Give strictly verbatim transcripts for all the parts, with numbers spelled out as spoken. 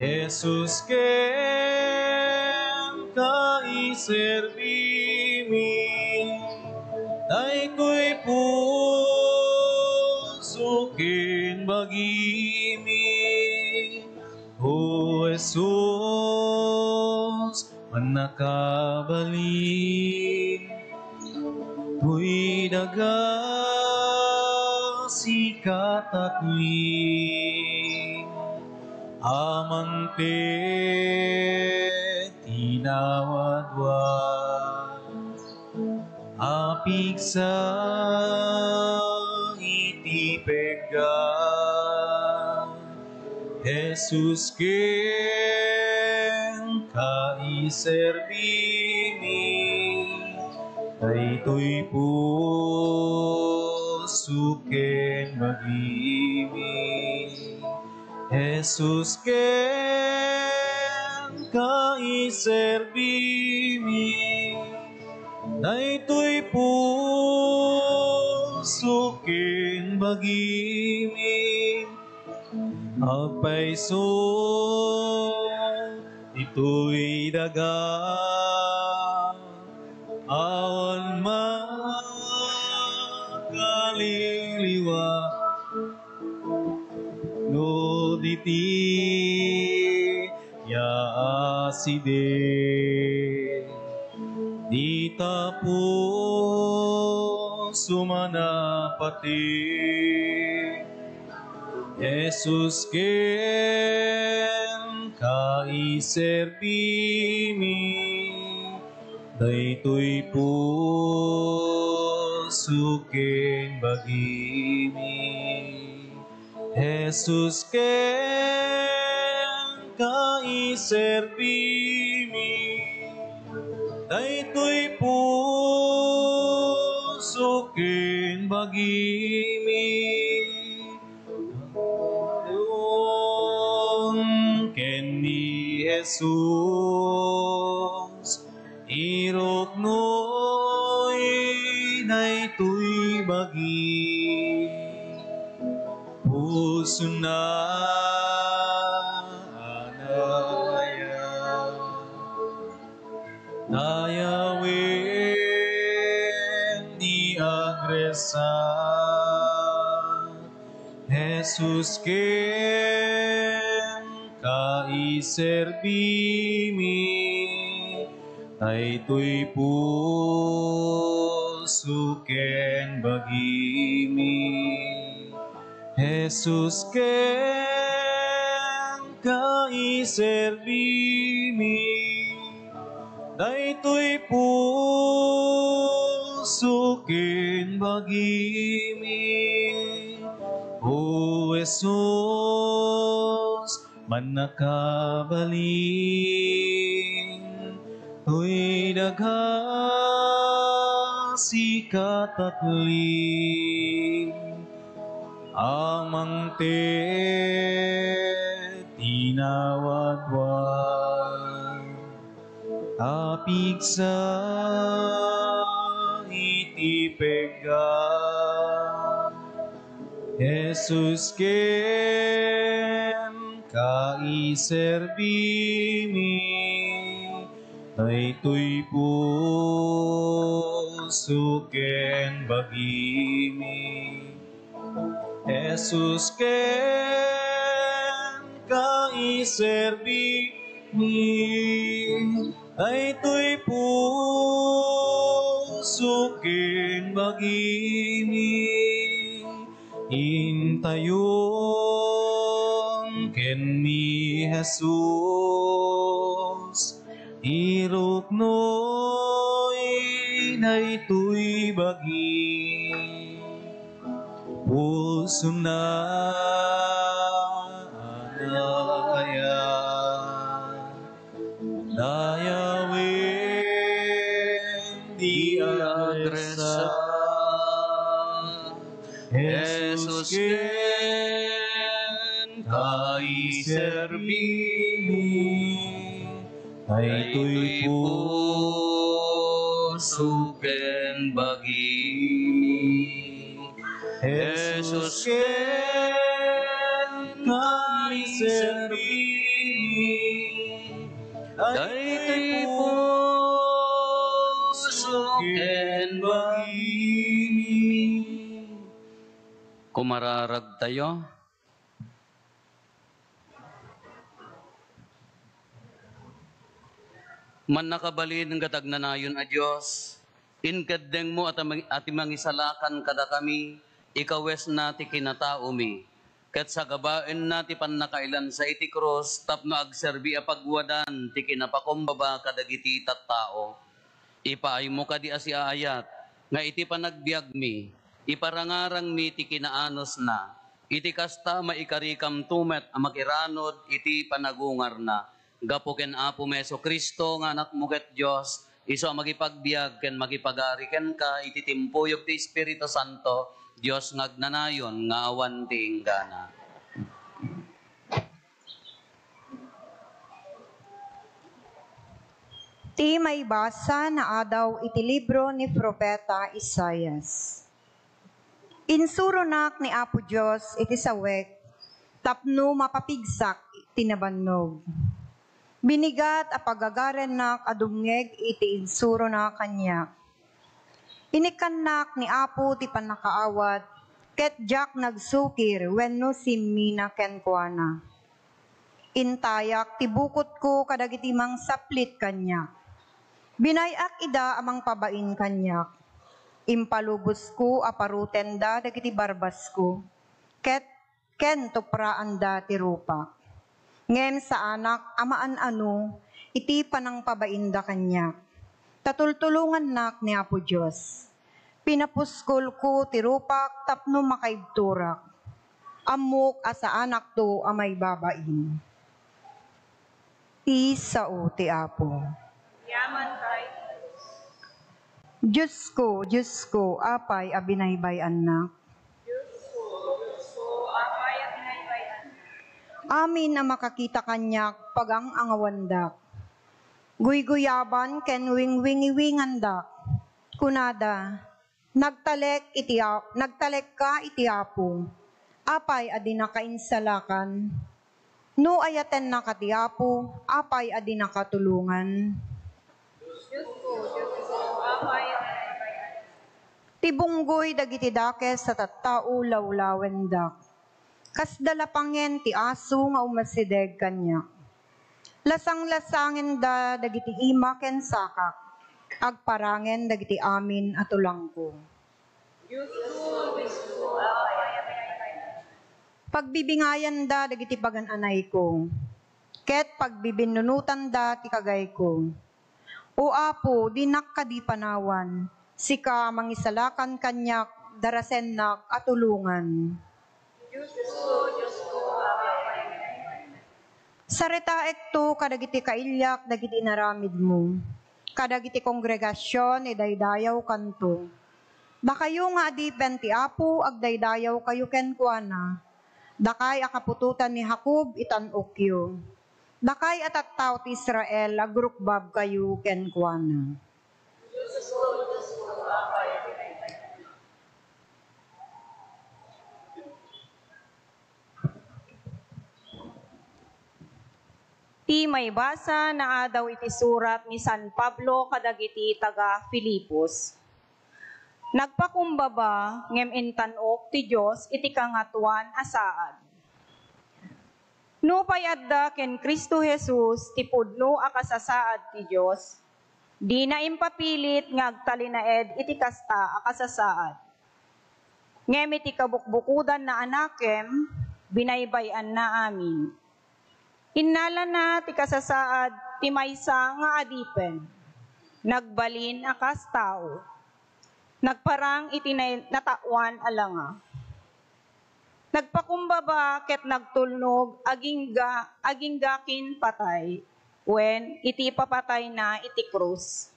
Jesus, kenka iserbimi, daytoy puso ken bagimi. O Jesus, mannakabalin, toy daga sika tatli. Amante tinawadwa, apigsa iti pegga. Jesus, kenka iserbimi, daytoy puso ken bagimi. Jesus, kenka iserbimi, daytoy puso ken bagimi. Agpayso ditoy daga, awan makaliliwa. No diti ya aside, dita puso manapati. Jesus, kenka iserbimi, daytoy puso ken bagimi. Jesus, kenka iserbimi, daytoy puso ken bagimi. Ken ni Jesus, iruknoy daytoy bagi. Pusona a naya, dayawen ti agresa. Jesus, kenka iserbimi, daytoy puso ken bagimi. Jesus, kenka iserbimi, daytoy puso ken bagimi. O Jesus, mannakabalin, toy daga sika tatli. Amangted tinawadwa, apigsa iti pegga. Jesus, kenka iserbimi, daytoy puso ken bagimi. Jesus, kenka iserbimi, daytoy puso ken bagimi. Intayon ken ni Jesus, iruknoy daytoy bagi. Pusona a naya, dayawen ti agresa. Jesus, kenka iserbimi, daytoy puso ken bagimi. Jesus, kenka iserbimi, Daytoy pusok ken bagimi. Kumararagtayo. Mannakabalin ket agnanayon a Dios, inkeddengmo a ti mang-, a ti mangisalakan kadakami, ikawesna ti kinataomi, ket sagabaenna ti pannakailansa iti krus tapno agserbi a pagwadan ti kinapakumbaba kadagiti tattao. Ipaaymo kadi a siaayat nga iti panagbiagmi, iparangarangmi ti kinaanusna. Iti kasta, maikarikamto met a makiranud iti panagungarna. Gapu ken Apomi Jesu-Cristo nga Anakmo ket Dios, isu a makipagbiag ken makipagari kenka iti timpuyog ti Espiritu Santo, Dios nga agnanayon nga awan ti inggana. Ti maibasa naadaw iti libro ni Profeta Isaias. Insuronak ni Apo Dios iti sawek tapno mapapigsak ti nabannog. Binigat a pagagarennak a dumngeg iti insurona kaniak. Inikkannak ni Apo ti pannakaawat, ket diak nagsukir wenno simmina kenkuana. Intayak ti bukotko kadagiti mangsaplit kaniak. Binay-ak ida a mangpabain kaniak. Impalubosko a parutenda dagiti barbasko, ket ken tupraanda ti rupak. Ngem saanak a maan-ano iti panangpabainda kaniak, ta tultulongannak ni Apo Dios. Pinapuskolko ti rupak tapno makaibturak. Ammok a saanakto a maibabain. Ti sao ti Apo. Yaman kay Diosko, Diosko, apay a binaybay-annak? Diosko, Diosko, apay a binaybay-annak? Amin a makakita kaniak, pagang-angawandak. Guyguyaban ken wingwingiwingandak. Kunada, "Nagtalek iti A-, nagtalekka iti Apo. Apay a dinaka insalakan? No ayatennaka ti Apo, apay a dinaka tulongan?" Ti bunggoy dagiti dakes a tattao lawlawendak. Kasda lapangen ti aso nga umasideg kaniak. Lasanglasangenda dagiti ima ken sakak. Agparangen dagiti amin a tulangko. Pagbibingayanda dagiti pagan-anayko, ket pagbibinnunotanda ti kagayko. O Apo, dinak kadi panawan, sika a mangisalakan kaniak, darasennak a tulongan. Saritaekto kadagiti kailiak dagiti inaramidmo, kadagiti kongregasion, idaydayawkanto. Dakayo nga adipen ti Apo, agdaydayawkayo kenkuana. Dakay a kaputotan ni Jacob, itan-okyo. Dakay a tattao ti Israel, agrukbabkayo kenkuana. Ti maibasa naadaw iti surat ni San Pablo kadagiti taga-Filipos. Nagpakumbaba ngem intan-ok ti Dios iti Kangatoan a saad. Nupay adda ken Cristo Jesus ti pudno a kasasaad ti Dios, dina impapilit nga agtalinaed iti kasta a kasasaad. Ngem iti kabukbukodan na a nakem, binaybay-anna amin. Innalana ti kasasaad ti maysa nga adipen. Nagbalin a kas tao. Nagparang iti nay-, nataoan a langa. Nagpakumbaba ket nagtulnog agingga, agingga ken patay, wen iti ipapatayna iti krus.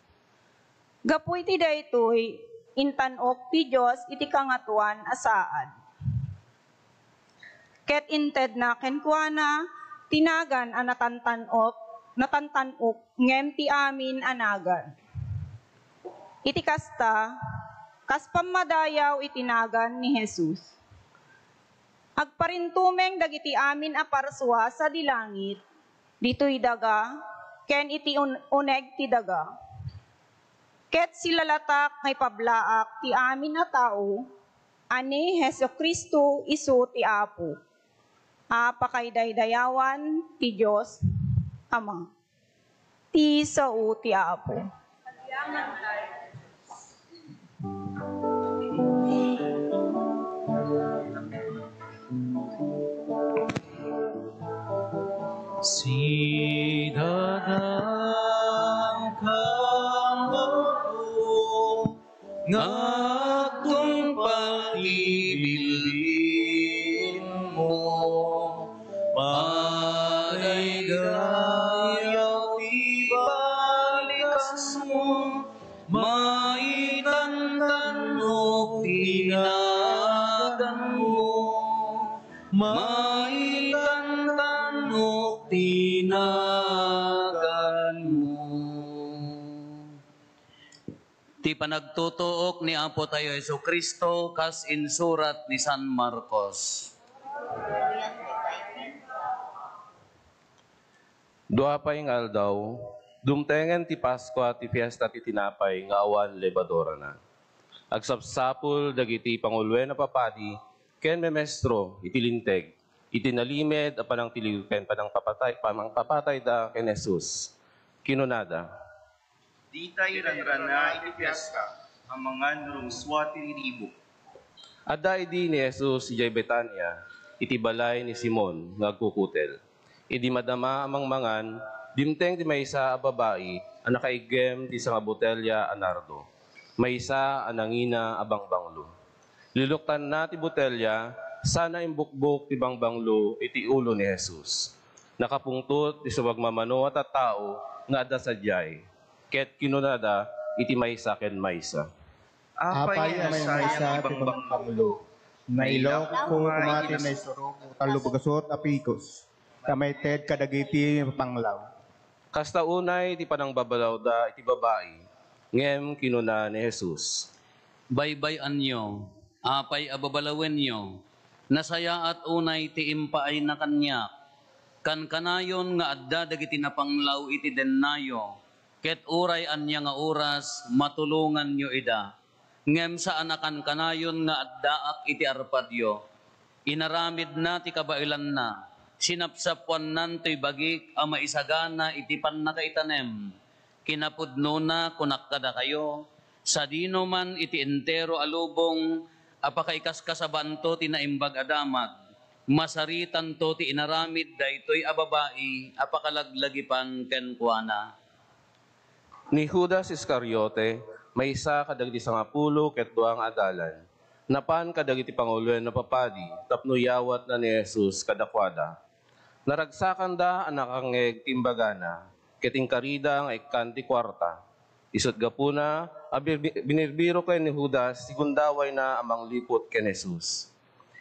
Gapu iti daytoy, intan-ok ti Dios iti Kangatoan a saad. Ket intedna kenkuana ti nagan a natantan-ok, natantan-ok ngem ti amin a nagan. Iti kasta, kas pammadayaw iti nagan ni Jesus, agparintumeng dagiti amin a parsua sadi langit, ditoy daga, ken iti un-, uneg ti daga. Ket silalatak nga ipablaak ti amin a tao a ni Jesu-Cristo isu ti Apo, a pakaidaydayawan ti Dios Ama. Ti sao ti Apo. Sidadangkang baro nga agtungpal ti bilbilmo. Madaydayaw ti balikasmo, maitantanok ti naganmo, maitantanok ti naganmo. Ti panagtutuok ni Apotayo Jesu-Cristo kas insurat ni San Marcos. Dua pay nga aldaw, dumtengen ti Paskua ti fiesta ti tinapay nga awan lebadurana. Agsapsapul dagiti panguloen a papadi ken mamaestro iti Linteg iti nalimed a panangtiliw ken panangpapatay, panangpapatayda ken Jesus. Kinunada, Ditay ranrana iti fiesta, amangan no rumsua ti riribuk. Adda idi ni Jesus idiay Betania, iti balay ni Simon nga agkukutel. Idi madama a mangmangan, dimteng ti maysa a babai a nakaiggem ti sangabotelia a nardo, maysa a nangina a bangbanglo. Linuktanna ti botelia sana imbukbok ti bangbanglo iti ulo ni Jesus. Nakapungtot ti sumagmamano a tattao nga adda sadiay, ket kinunada iti maysa ken maysa, "Apay a nasayaat ti bangbanglo? Nailawko koma ti naisuro ko tallo bagasut a pikos, ta maited kadagiti mapanglaw." Kasta unay ti panangbabalawda iti babai, ngem kinuna ni Jesus, "Baybay-anyo, apay a babalawenyo? Nasayaat unay ti impaayna kaniak. Kankanayon nga adda dagiti napanglaw iti dennayo, ket uray ania nga oras, matulonganyo ida. Ngem saan a kankanayon nga addaak iti arpadyo. Inaramidna ti kabaelanna. Sinapsapuannan toy bagik a maisagana iti pannakaitanem. Kinapudnona, kunak kadakayo, sadino man iti entero a lubong a pakaikaskasabaanto ti Naimbag a Damag, masaritanto ti inaramid daytoy a babai a pakalaglagipan kenkuana." Ni Judas Iscariote, maysa kadagiti sangapulo ket dua nga adalan, napan kadagiti panguloen a papadi tapno iyawatna ni Jesus kadakuada. Naragsakanda a nakangngeg ti imbagana, ket inkarida nga ikkan ti kuarta. Isut' gapuna a bir-, binirbiro ken ni Judas ti gundawayna a mangliput ken Jesus.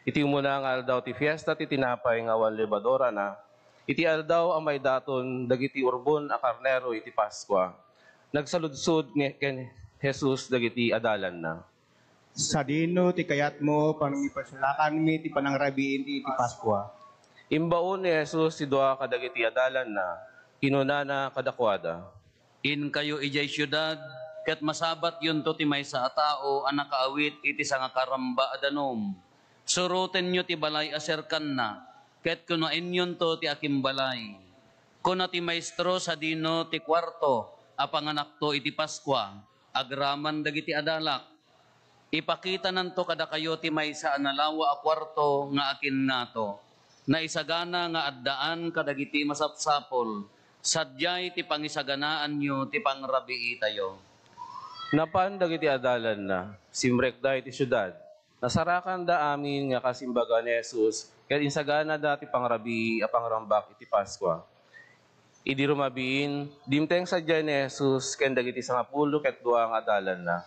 Iti umuna nga aldaw ti fiesta ti tinapay nga awan lebadurana, iti aldaw a maidaton dagiti urbon a karnero iti Paskua, nagsaludsod ni, ken Jesus dagiti adalanna, "Sadino ti kayatmo panangipasulakanmi ti panangrabii iti Paskua?" Imbao ni Jesus ti dua kadagiti adalanna, kinunana kadakuada, "Inkayo idiay siudad, ket masabatyonto ti maysa a tao a nakaawit iti sangakaramba a danum. Surotenyo ti balay a serkanna, ket kunaenyonto ti akimbalay. Kuna ti Maestro sadino ti kuarto a panganakto iti Paskua, agraman dagiti adalak. Ipakitananto kadakayo ti maysa a nalawa a kuarto nga akinnato. Naisagana nga addaan kadagiti masapsapul. Sadiay ti pangisaganaanyo ti pangrabiitayo." Napan dagiti adalanna, simrekda iti siudad. Nasarakanda amin nga kas imbaga ni Jesus, ket insaganada ti pangrabii a pangrambak iti Paskua. Idi rumabiin, dimteng sadiay ni Jesus ken dagiti sangapulo ket dua nga adalanna.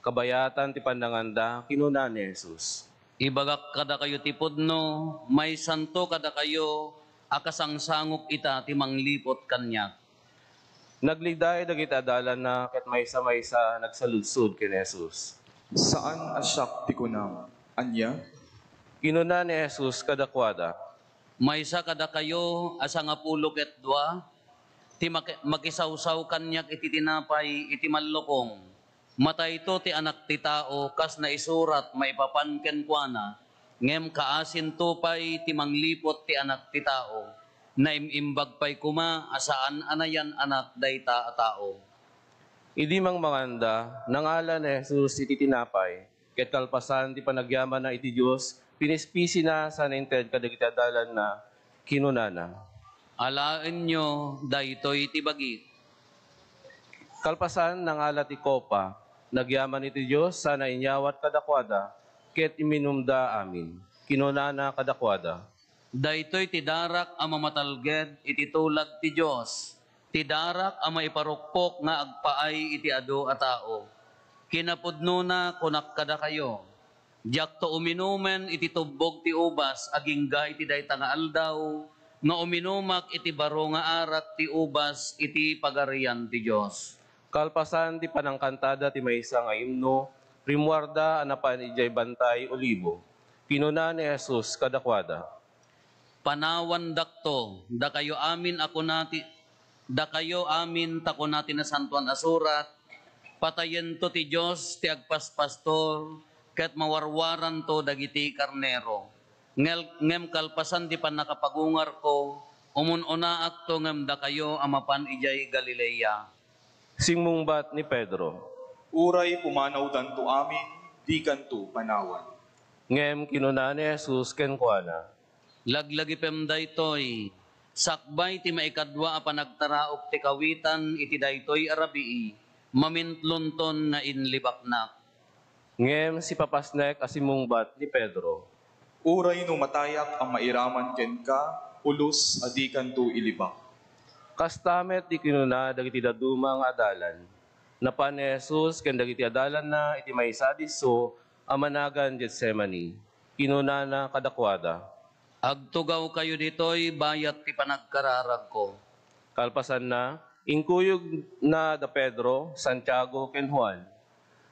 Kabayatan ti pannanganda, kinuna ni Jesus, "Ibagak kadakayo ti pudno, maysanto kadakayo a kasangsangok ita ti mangliput kaniak." Nagligday dagiti adalanna ket maysa-maysa nagsaludsod ken Jesus, "Saan a siak ti kunam. Ania?" Kinuna ni Jesus kadakuada, "Maysa kadakayo a sangapulo ket dua? Ti maki-, makisawsaw kaniak iti tinapay iti mallukong. Matayto ti Anak ti Tao kas naisurat maipapan kenkuana, ngem kaasinto pay ti mangliput ti Anak ti Tao. Naim-imbag pay koma a saan a nayan-anak dayta a tao. Idi mangmanganda, nangala ni Jesus iti tinapay, ket kalpasan ti panagyamanna iti Dios, pinispisina sana inted kadagiti adalanna, kinunana, "Alaenyo daytoy ti bagik." Kalpasan, nangala ti kopa, nagyaman iti Dios sana inyawat kadakuada, ket imminumda amin. Kinunana kadakuada, "Daytoy ti darak a mamatalged iti tulag ti Dios, ti darak a maiparukpok nga agpaay iti adu a tao. Kinapudnona, kunak kadakayo, diakto uminumen iti tubbog ti ubas agingga iti dayta nga aldaw, nga uminumak iti baro nga arak ti ubas iti Pagarian ti Dios." Kalpasan ti panangkantada ti maysa nga imno, rimmuarda a napan idiay Bantay Olibo. Kinuna ni Jesus kadakuada, "Panawandakto, dakayo amin a kuna ti, dakayo amin ta kuna ti Nasantoan a Surat, 'Patayento ti Dios ti agpaspastor, ket mawarwaranto dagiti karnero.' Ngel-, ngem kalpasan ti pannakapagungarko, umun-unaakto ngem dakayo a mapan idiay Galilea." Simmungbat ni Pedro, "Uray pumanawdanto amin, dikanto panawan." Ngem kinuna ni Jesus kenkuana, "Laglagipem daytoy, sakbay ti maikadua a panagtaraok ti kawitan iti daytoy a rabii, mamintlonton nga inlibaknak." Ngem sipapasnek a simmungbat ni Pedro, "Uray no matayak a mairaman kenka, pulos a dikanto ilibak." Kasta met ti kinuna dagiti dadduma nga adalan. Napan ni Jesus ken dagiti adalanna iti maysa a disso a managan Getsemani. Kinunana kadakuada, "Agtugawkayo ditoy bayat ti panagkararagko." Kalpasanna, inkuyogna da Pedro, Santiago, ken Juan.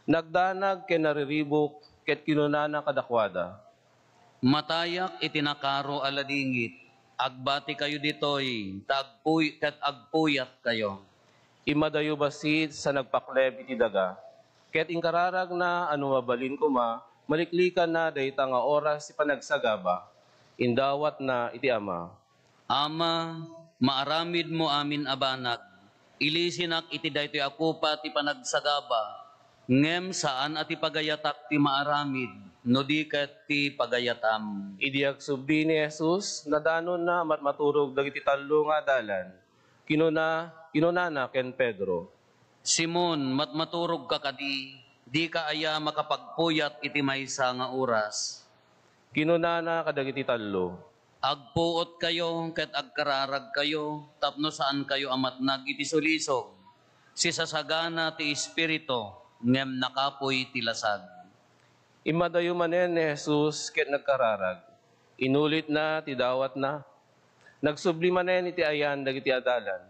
Nagdanag ken nariribuk, ket kinunana kadakuada, "Matayak iti nakaro a ladingit. Agbatikayo ditoy, ta agpuy-, ket agpuyatkayo." Immadayo bassit sa nagpakleb iti daga, ket inkararagna a no mabalin koma, maliklikanna dayta nga oras ti panagsagaba. Indawatna iti Ama. "Ama, maaramidmo amin a banag. Ilisinak iti daytoy a kopa ti panagsagaba, ngem saan a ti pagayatak ti maaramid, no di ket ti pagayatam." Idi agsubli ni Jesus, nadanonna a matmaturog dagiti tallo nga adalan. Kinuna, kinunana ken Pedro, "Simon, matmaturogka kadi? Dika aya makapagpuyat iti maysa nga oras?" Kinunana kadagiti tallo, "Agpuotkayo ket agkararagkayo tapno saankayo a matnag iti sulisog. Sisasagana ti Espiritu, ngem nakapuy ti lasag." Immadayo manen ni Jesus ket nagkararag. Inulitna ti dawatna. Nagsubli manen iti ayan dagiti adalan,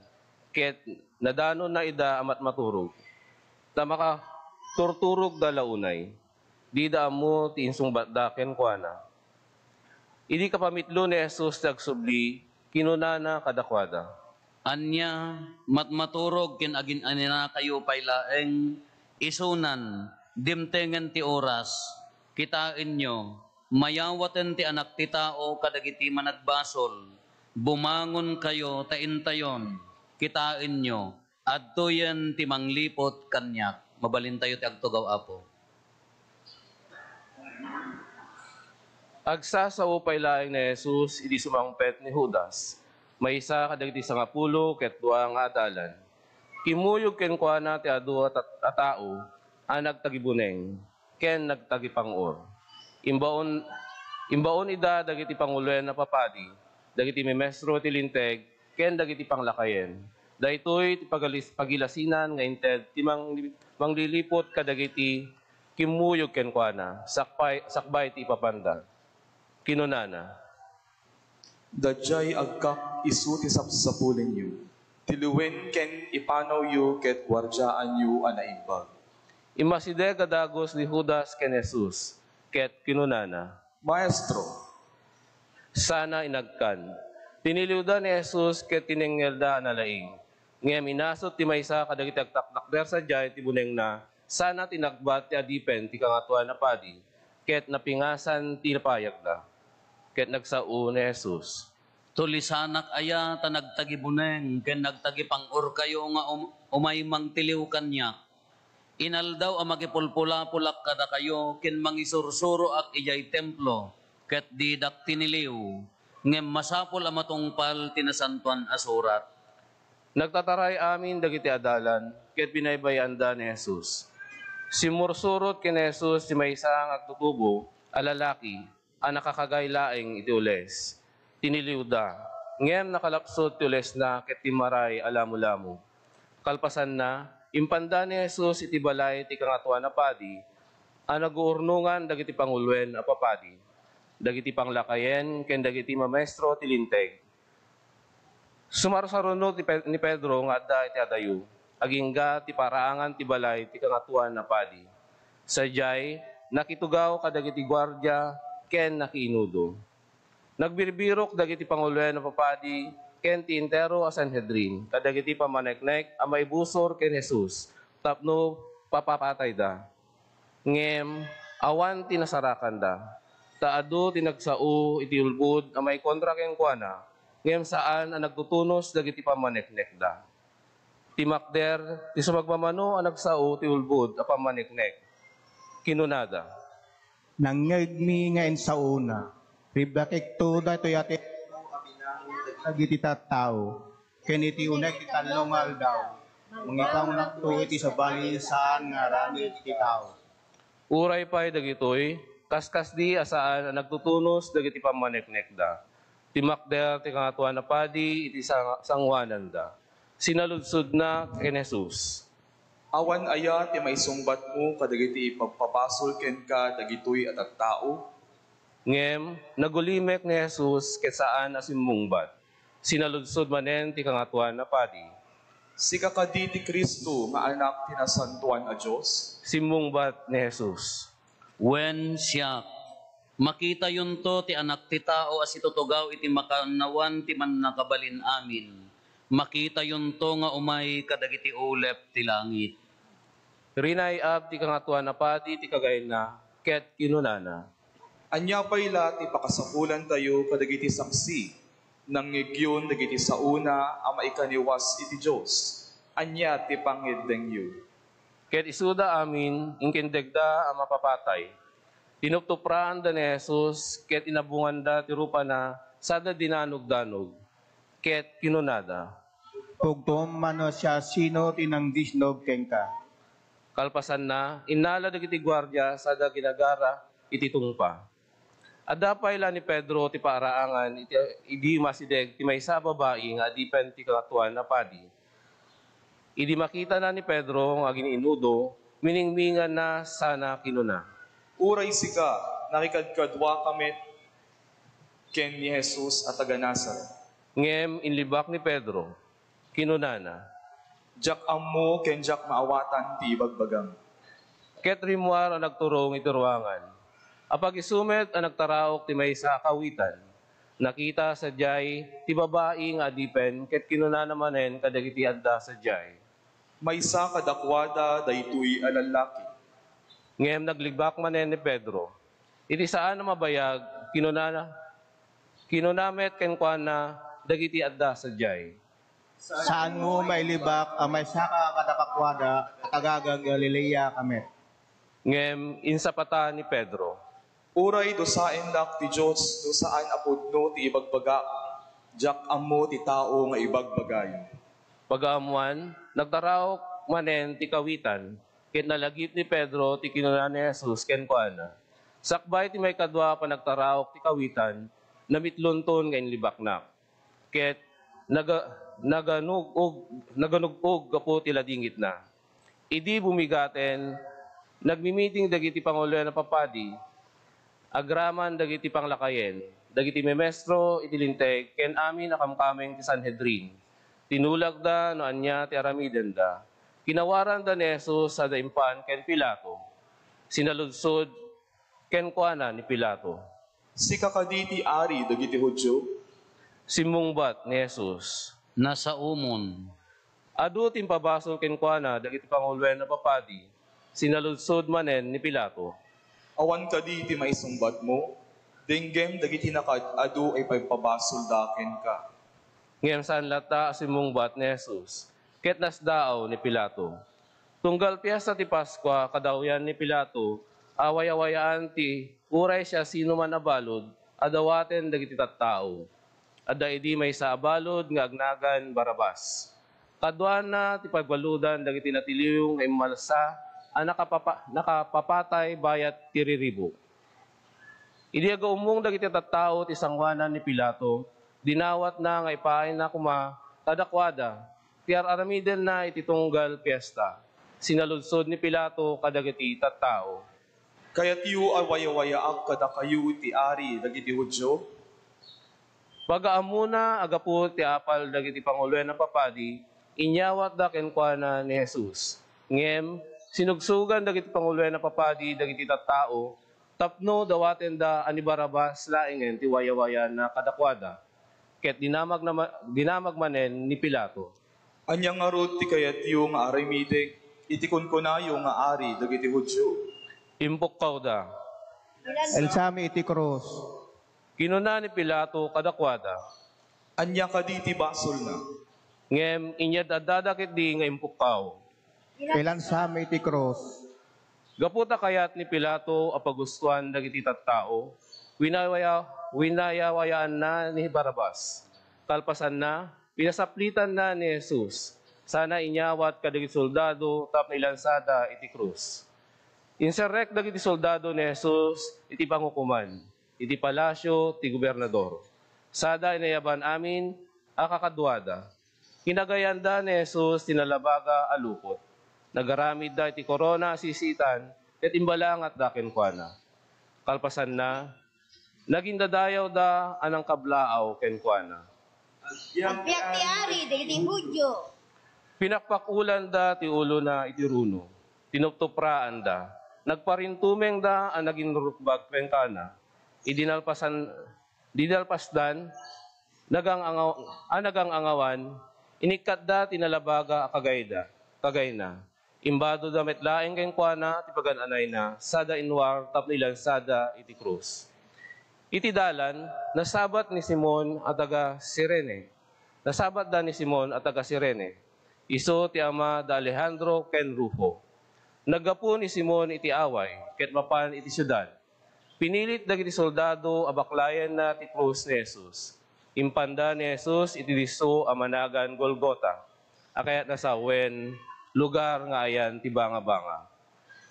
ket nadanonna ida a matmaturog, ta makaturturogda la unay. Dida ammo ti insungbatda kenkuana. Idi kapamitlo ni Jesus ti agsubli, kinunana kadakuada, "Ania, matmaturog ken agin-aninakayo pay laeng? Isunan, dimtengen ti oras. Kitaenyo, mayawaten ti Anak ti Tao kadagiti managbasol. Bumangonkayo ta intayon. Kitaenyo, adtoyen ti mangliput kaniak." Mabalintayo ti agtugaw, Apo. Agsasao pay laeng ni Jesus idi sumangpet ni Judas, maysa kadagiti sangapulo ket dua nga adalan. Kimmuyog kenkuana ti adu a ta-, a tao a nagtagibuneng ken nagtagipang-or. Imbaon, imbaon ida dagiti panguloen a papadi, dagiti mimestro ti Linteg, ken dagiti panglakayen. Daytoy ti pagalis-, pagilasinan nga inted ti mangli-, mangliliput kadagiti kimmuyog kenkuana, sakbay, sakbay ti ipapanda. Kinunana, "Dadiay agkak isu ti sapsapulenyo. Tiliwen ken ipanawyo ket guardiaanyo a naimbag." Immasideg a dagus ni Judas ken Jesus, ket kinunana, "Maestro." Sana inagkan. Tiniliwda ni Jesus ket tinengngelda a nalaing. Ngem inasut ti maysa kadagiti agtaktakder sadiay ti bunengna sana tinagbat ti adipen ti Kangatoan a Padi, ket napingasan ti payagna. Ket nagsao ni Jesus. Tulisanak aya ta nagtagibuneng ken nagtagipang-orkayo nga um-, umay mangtiliw kaniak? Inaldaw a makipulpulapolak kadakayo ken mangisursuroak idiay templo, ket didak tiniliw, ngem masapul a matungpal ti Nasantoan a Surat. Nagtataray amin dagiti adalan, ket binaybay-anda ni Jesus. Simmursurot ken Jesus ti maysa nga agtutubo a lalaki a nakakagay laeng iti ules. Tiniliwda, ngem nakalapsut ti ulesna ket timmaray a lamulamo. Kalpasanna, impanda ni Jesus iti balay ti Kangatoan a Padi a naguurnongan dagiti panguloen a papadi, dagiti panglakayen, ken dagiti mamaestro ti Linteg. Sumarsaruno ti Pe-, ni Pedro nga adda iti adayo, agingga ti paraangan ti balay ti Kangatoan a Padi. Sadiay, nakitugaw kadagiti guardia ken nakiinudo. Nagbirbirok dagiti panguloen a papadi ken ti entero a Sanhedrin kadagiti pammaneknek a maibusor ken Jesus tapno papapatayda. Ngem awan ti nasarakanda, ta adu ti nagsao iti ulbod a maikontra kenkuana, ngem saan a nagtutunos dagiti pammaneknekda. Timakder ti sumagmamano a nagsao ti ulbod a pammaneknek. Kinunada, "Nangngegmi nga insaona. Ribbakekto daytoy a templo a binangon dagiti tattao, ken iti uneg ti tallo nga aldaw, mangipangonakto iti sabali saan nga aramid ti tao." Uray pay dagitoy, kaskasdi a saan a nagtutunos dagiti pammaneknekda. Timakder ti Kangatoan a Padi iti sang-, sangoananda. Sinaludsodna ken Jesus, "Awan aya ti maisungbatmo kadagiti ipagpabasol kenka dagitoy a tattao?" Ngem nagulimek ni Jesus ket saan a simmungbat. Sinaludsod manen ti Kangatoan a Padi, "Sika kadi ti Cristo nga Anak ti Nasantoan a Dios?" Simmungbat ni Jesus, "Wen, siak. Makitayonto ti Anak ti Tao a situtugaw iti makannawan ti Mannakabalin-amin. Makitayonto nga umay kadagiti ulep ti langit." Rinay-ab ti Kangatoan a Padi ti kagayna, ket kinunana, "Ania pay la ti pakasapulantayo kadagiti saksi? Nangngegyon dagiti saona a maikaniwas iti Dios. Ania ti pangngeddengyo?" Ket isuda amin, inkindegda a mapapatay. Tinuptupraanda ni Jesus, ket inabunganda ti rupana sada dinanogdanog, ket kinunada, "Pugtom mano siasino ti nangdisnog kenka." Kalpasanna, innala dagiti guardia sada ginagara iti tungpa. Adda pay la ni Pedro ti paraangan iti, idi masideg ti maysa a babai nga adipen ti Kangatoan a Padi. Idi makitana ni Pedro nga agin-inudo, miningminganna sana kinuna, "Uray sika, nakikadkaduaka met ken ni Jesus a taga-Nazaret." Ngem inlibak ni Pedro. Kinunana, "Diak ammo ken diak maawatan ti ibagbagam." Ket rimmuar a nagturong iti ruangan. Apag-isu met a nagtaraok ti maysa a kawitan. Nakita sadiay ti babai nga adipen ket kinunana manen kadagiti adda sadiay, "Maysa kadakuada daytoy a lallaki." Ngem naglibak manen ni Pedro. Iti saan a mabayag, kinunana, kinuna met kenkuana dagiti adda sadiay, "Saanmo mailibak a maysaka kadakuada a taga-Galilea ka met?" Ngem insapata ni Pedro, "Uray dusaennak ti Dios no saan a pudno ti ibagbagak, diak ammo ti tao nga ibagbagayo." Pagaammuan, nagtaraok manen ti kawitan, ket nalagip ni Pedro ti kinuna ni Jesus kenkuana, "Sakbay ti maikadua a panagtaraok ti kawitan, namitlonton nga inlibaknak." Ket naga-, naganug-og-, naganug-og gapu ti ladingitna. Idi bumigaten, nagmimiting dagiti panguloen a papadi, agraman dagiti panglakayen, dagiti mamaestro iti Linteg, ken amin a kamkameng ti Sanhedrin. Tinulagda no ania ti aramidenda. Kinawaranda ni Jesus sada impan ken Pilato. Sinaludsod kenkuana ni Pilato, "Sika kadi ti ari dagiti Judio?" Simmungbat ni Jesus, "Nasaomon." Adu ti impabasol kenkuana dagiti panguloen a papadi. Sinaludsod manen ni Pilato, "Awan kadi ti maisungbatmo? Denggem dagiti nakaad-adu a ipaipabasolda kenka." Ngem saan latta a simmungbat ni Jesus, ket nasdaaw ni Pilato. Tunggal Fiesta ti Paskua, kadawyan ni Pilato a wayawayaan ti uray siasinoman a balud a dawaten dagiti tattao. Adda idi maysa a balud nga agnagan Barrabas. Kaduana ti pagbaludan dagiti natiliw nga immalsa a nakapapa-, nakapapatay bayat tiriribo. Idi agaummong dagiti tattao ti sangoanan ni Pilato, dinawatna nga ipaayna koma kadakuada ti ar-aramidenna iti tunggal Fiesta. Sinaludsod ni Pilato kadagiti tattao, "Kayatyo a wayawayaak kadakayo ti Ari dagiti Judio?" Pagaammona a gapu ti apal dagiti panguloen a papadi, inyawatda kenkuana ni Jesus. Ngem sinugsogan dagiti panguloen a papadi dagiti tattao tapno dawatenda a ni Barrabas laengen ti wayawayaanna kadakuada. Ket dinamagna ma-, dinamag manen ni Pilato, "Ania ngarud ti kayatyo nga aramidek iti kunkunayo nga Ari dagiti Judio?" Impukkawda. "Ilsami iti krus," kinuna ni Pilato kadakuada. "Ania kadi ti basolna?" Ngem inyad-addada ketdi nga impukkaw, "Ilansam iti krus." Gapu ta kayat ni Pilato a pagustoan dagiti tattao, winawaya-, winayawayaanna ni Barrabas. Kalpasanna, pinasaplitanna ni Jesus, sana inyawat kadagiti soldado tapno ilansada iti krus. Inserrek dagiti soldado ni Jesus iti pangukoman, iti palasio ti gobernador. Sada inayaban amin a kakaduada. Kinagayanda ni Jesus ti nalabaga a lupot. Nagaramidda iti korona a sisitan ket imbalangatda kenkuana. Kalpasanna, nagindadayawda a nangkablaaw kenkuana. "Agbiag ti Ari dagiti Judio!" Pinakpakulanda ti ulona iti runo. Tinuptupraanda. Nagparintumengda a naginrukbag kenkuana. Idi nalpasan, di nalpasdan, nagang-angaw-, a nagang-angawan, inikkatda ti nalabaga a kagayda, kagayna. Imbadoda met laeng kenkuana ti pagan-anayna, sada inruar tapno ilansada iti krus. Iti dalan, nasabat ni Simon a taga Cirene. Nasabatda ni Simon a taga Cirene. Isu ti ama da Alejandro ken Rufo. Naggapu ni Simon iti away ket mapan iti siudad. Pinilit dagiti soldado a baklayenna ti krus ni Jesus. Impanda ni Jesus iti disso a managan Golgota, a kayatna sa wen, lugar nga ayan ti bangabanga.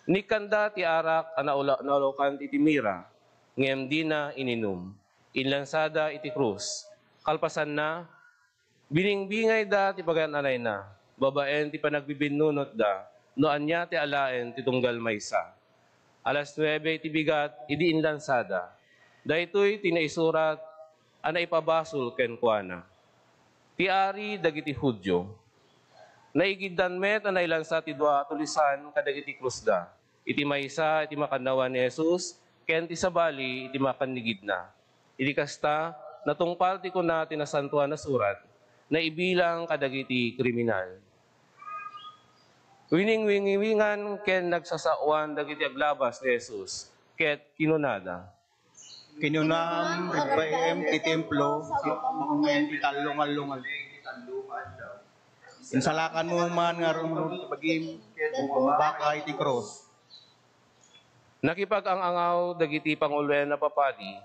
Inikkanda ti arak a naula-, naulakan iti mira, ngem dina ininum. Inlansada iti krus. Kalpasanna, biningbingayda ti pagan-anayna, babaen ti panagbibinnunotda no ania ti alaen ti tunggal maysa. Alas nuebe iti bigat idi inlansada. Daytoy ti naisurat a naipabasol kenkuana, "Ti Ari dagiti Judio." Naigiddan met a nailansa ti dua a tulisan kadagiti krusda, iti maysa iti makannawan ni Jesus ken ti sabali iti makannigidna. Iti kasta, natungpal ti kuna ti Nasantoan a Surat, "Naibilang kadagiti kriminal." Winingwingiwingan ken nagsasaoan dagiti aglabas ni Jesus, ket kinunada, "Kinunam, ribbaem ti templo, sa maungen ti tallo nga aldaw. Insalakanmo man ngarud ti bagim, ket bumabaka iti krus." Nakipag-ang-angaw dagiti panguloen a papadi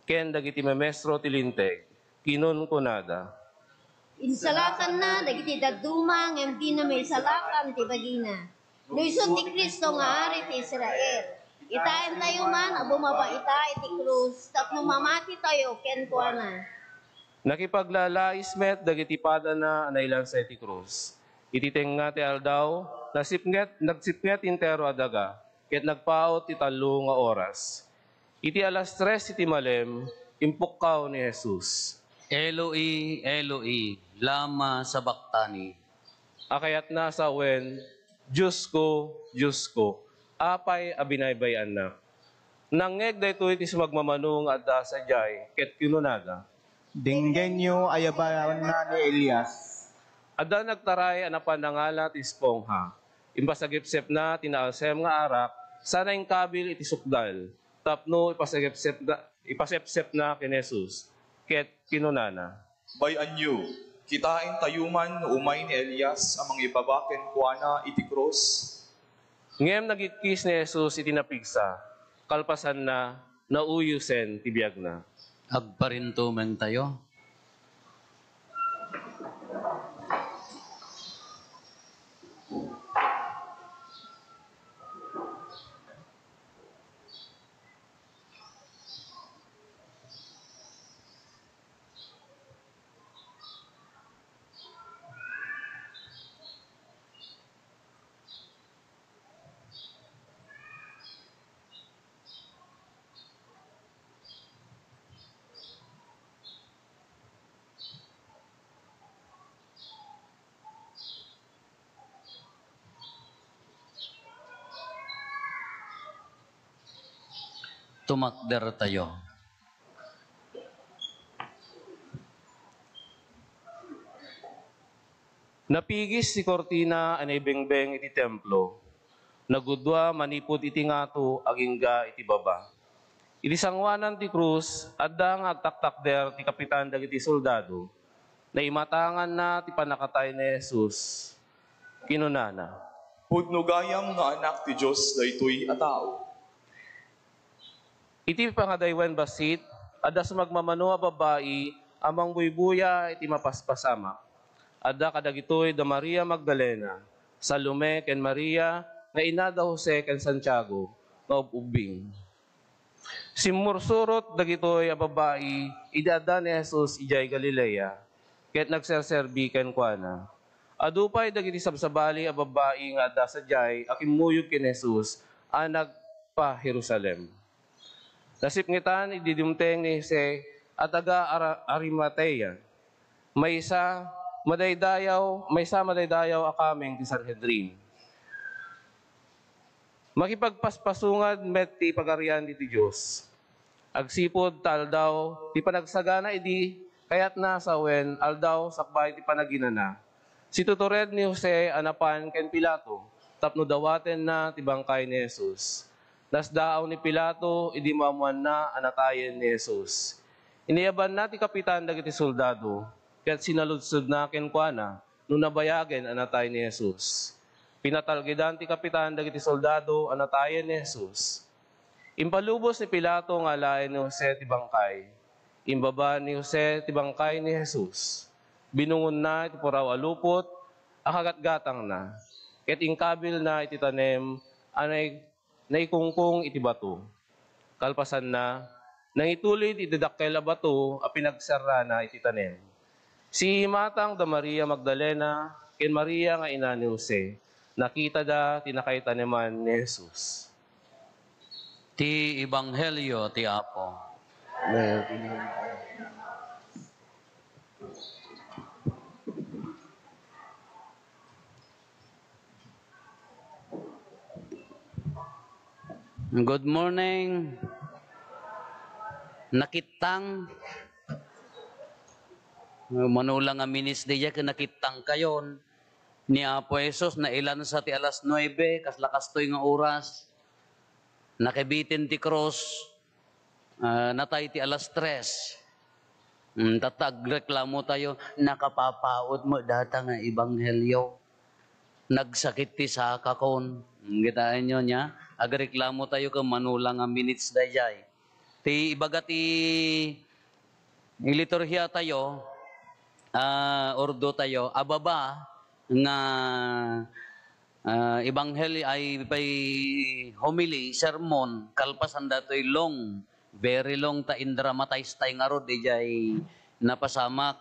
ken dagiti mamestro ti Linteg, kinunkunada, "Insalakanna dagiti dadduma ngem dina maisalakan ti bagina. No isu ti Cristo nga Ari ti Israel, itaentayo man a bumaba ita iti krus tapno mamatitayo kenkuana." Nakipaglalais met dagiti padana a nailansa iti krus. Iti tengnga ti aldaw, nasipnget, nagsipnget ti entero a daga, ket nagpaut ti tallo nga oras. Iti alas tres iti malem, impukkaw ni Jesus, "Eloi, Eloi, lama sabachthani?" A kayatna a sawen, "Diosko, Diosko, apay a binaybay-annak?" Nangngeg daytoy ti sumagmamano nga adda sadiay, ket kinunada, "Denggenyo, ayabanna ni Elias." Adda nagtaray a napan nangala ti espongha. Impasagepsepna ti naalsem nga arak sana inkabil iti sukdal tapno ipasagepsepna, ipasepsepna ken Jesus, ket kinunana, "Bay-anyo, kitaentayo man no umay ni Elias a mangibaba kenkuana iti krus." Ngem nagikkis ni Jesus iti napigsa. Kalpasanna, nauyosen ti biagna. Agparintumengtayo. Tumakdertayo. Napigis ti kurtina a naibengbeng iti templo. Nagudua manipud iti ngato agingga iti baba. Iti sanguanan ti krus, adda nga agtaktakder ti kapitan dagiti soldado. Naimatanganna ti pannakatay ni Jesus. Kinunana, "Pudno gayam nga Anak ti Dios daytoy a tao." Iti pangadaywen bassit, adda sumagmamano a babbai a mangbuybuya iti mapaspasamak. Adda kadagitoy da Maria Magdalena, Salome, ken Maria nga ina da Jose ken Santiago nga ub-ubbing. Simmursurot dagitoy a babbai idi adda ni Jesus idiay Galilea, ket nagserserbi kenkuana. Adu pay dagiti sabsabali a babbai nga adda sadiay a kimmuyog ken Jesus a nagpa-Jerusalem. Nasipngetan idi dimteng ni Jose a taga-Ara-, Arimatea, maysa madaydayaw, maysa madaydayaw a kameng ti Sanhedrin. Makipagpaspasungad met ti Pagarian diti Dios. Agsipud ta aldaw ti panagsagana idi kayatna sawen aldaw sakbay ti panaginana. Situtured ni Jose a napan ken Pilato tapno dawatenna ti bangkay ni Jesus. Nasdaaw ni Pilato idi maammoanna a natayen ni Jesus. Iniyabanna ti kapitan dagiti soldado, ket sinaludsodna kenkuana no nabayagen a natay ni Jesus. Pinatalgedan ti kapitan dagiti soldado a natayen ni Jesus. Impalubos ni Pilato nga alaen ni Jose ti bangkay. Imbaba ni Jose ti bangkay ni Jesus. Binungonna iti puraw a lupot a kagatgatangna, ket inkabilna iti tanem a nai-, naikungkong iti bato. Kalpasanna, nangitulid iti dakkel a bato a pinagserrana iti tanem. Siimmatang da Maria Magdalena ken Maria nga ina ni Jose, nakitada ti nakaitaneman ni Jesus. Ti Ebanghelio ti Apo. Good morning. Nakittang. Mano la nga minutes diay ket nakittangkayon. Ni Apo Jesus, nailansa ti alas nuebe, kasla kastoy nga oras. Nakibiten ti krus. Ah, natay ti alas tres. Mm, tatta agreklamo tayo, nakapapaut met data nga ebanghelio. Nagsakit ti sakakon. Mm, kitaenyo nia? Agreklamo tayo ken mano la nga minutes daydiay. Ti ibaga ti liturhia tayo, ah, ordo tayo, ababa nga, ah, ebanghelio ay pay homily, sermon, kalpasan datoy long, very long ta indramatize tay ngarud idiay napasamak.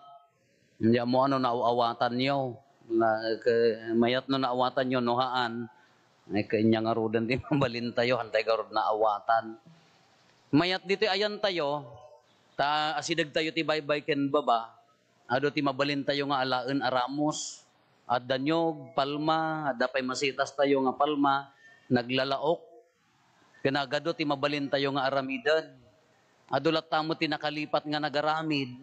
Indi ammo ano naaw-awatanyo. Na, ke-, mayat no naawatanyo, no haan, ay, kanya ngaruden ti mabalintayo, hantay garud naawatan. Mayat ditoy ayantayo, ta asidegtayo ti baybay ken baba, adu ti mabalintayo nga alaen a ramos. Adda niyog, palma, adda pay masitastayo nga palma, naglalaok. Ken nagadu ti mabalintayo nga aramiden. Adu latta met ti nakalipat nga nagaramid.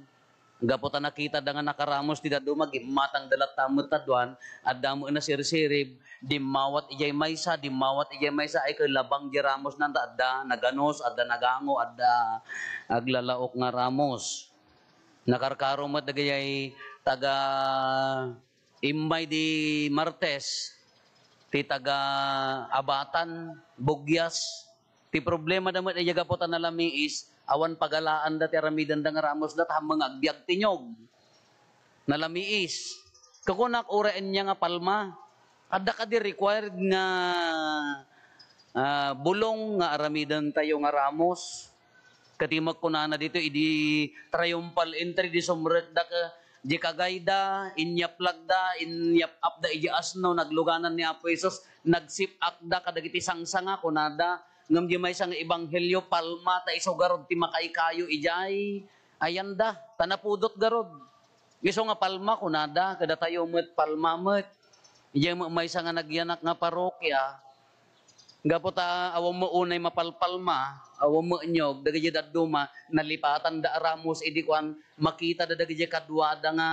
Gapu ta nakitada nga nakaramos ti dadduma, gimmatangda latta met ta duan, adda met nasirsirib, dimmawat idiay maysa, dimmawat idiay maysa, ay ket labang diay ramosna, ta adda naganus, adda nagango, adda aglalaok nga ramos. Nakarkaro met dagiti taga immay di Martes, ti taga Abatan, Bugyas. Ti problemada met idiay gapu ta nalamiis, awan pagalaanda ti aramidenda nga ramosda, ta hammeng agbiag ti niyog. Nalamiis. Kukunak, uray ania nga palma. Adda kadi required nga, ah, bulong nga aramidentayo nga ramos. Ket ti kunana dito, idi triumphal entry, di sumrekda ka, di kagayda, inyaplagda, inyap-apda iti asno, nagluganan ni Apo Jesus, nagsip-akda kadagiti sangsanga, kunada, ngem di maysa nga ebanghelio, palma, ta isu garud ti makaikayo idiay ayanda, ta napudot garud. Isu nga palma, kunada, kadatayo met palma met. Idiay met maysa nga nagyanak nga parokya, gapu ta awan met unay mapalpalma, awan met niyog, dagiti dadduma, nalipatanda a ramos idi kuan, makitada dagiti kaduada nga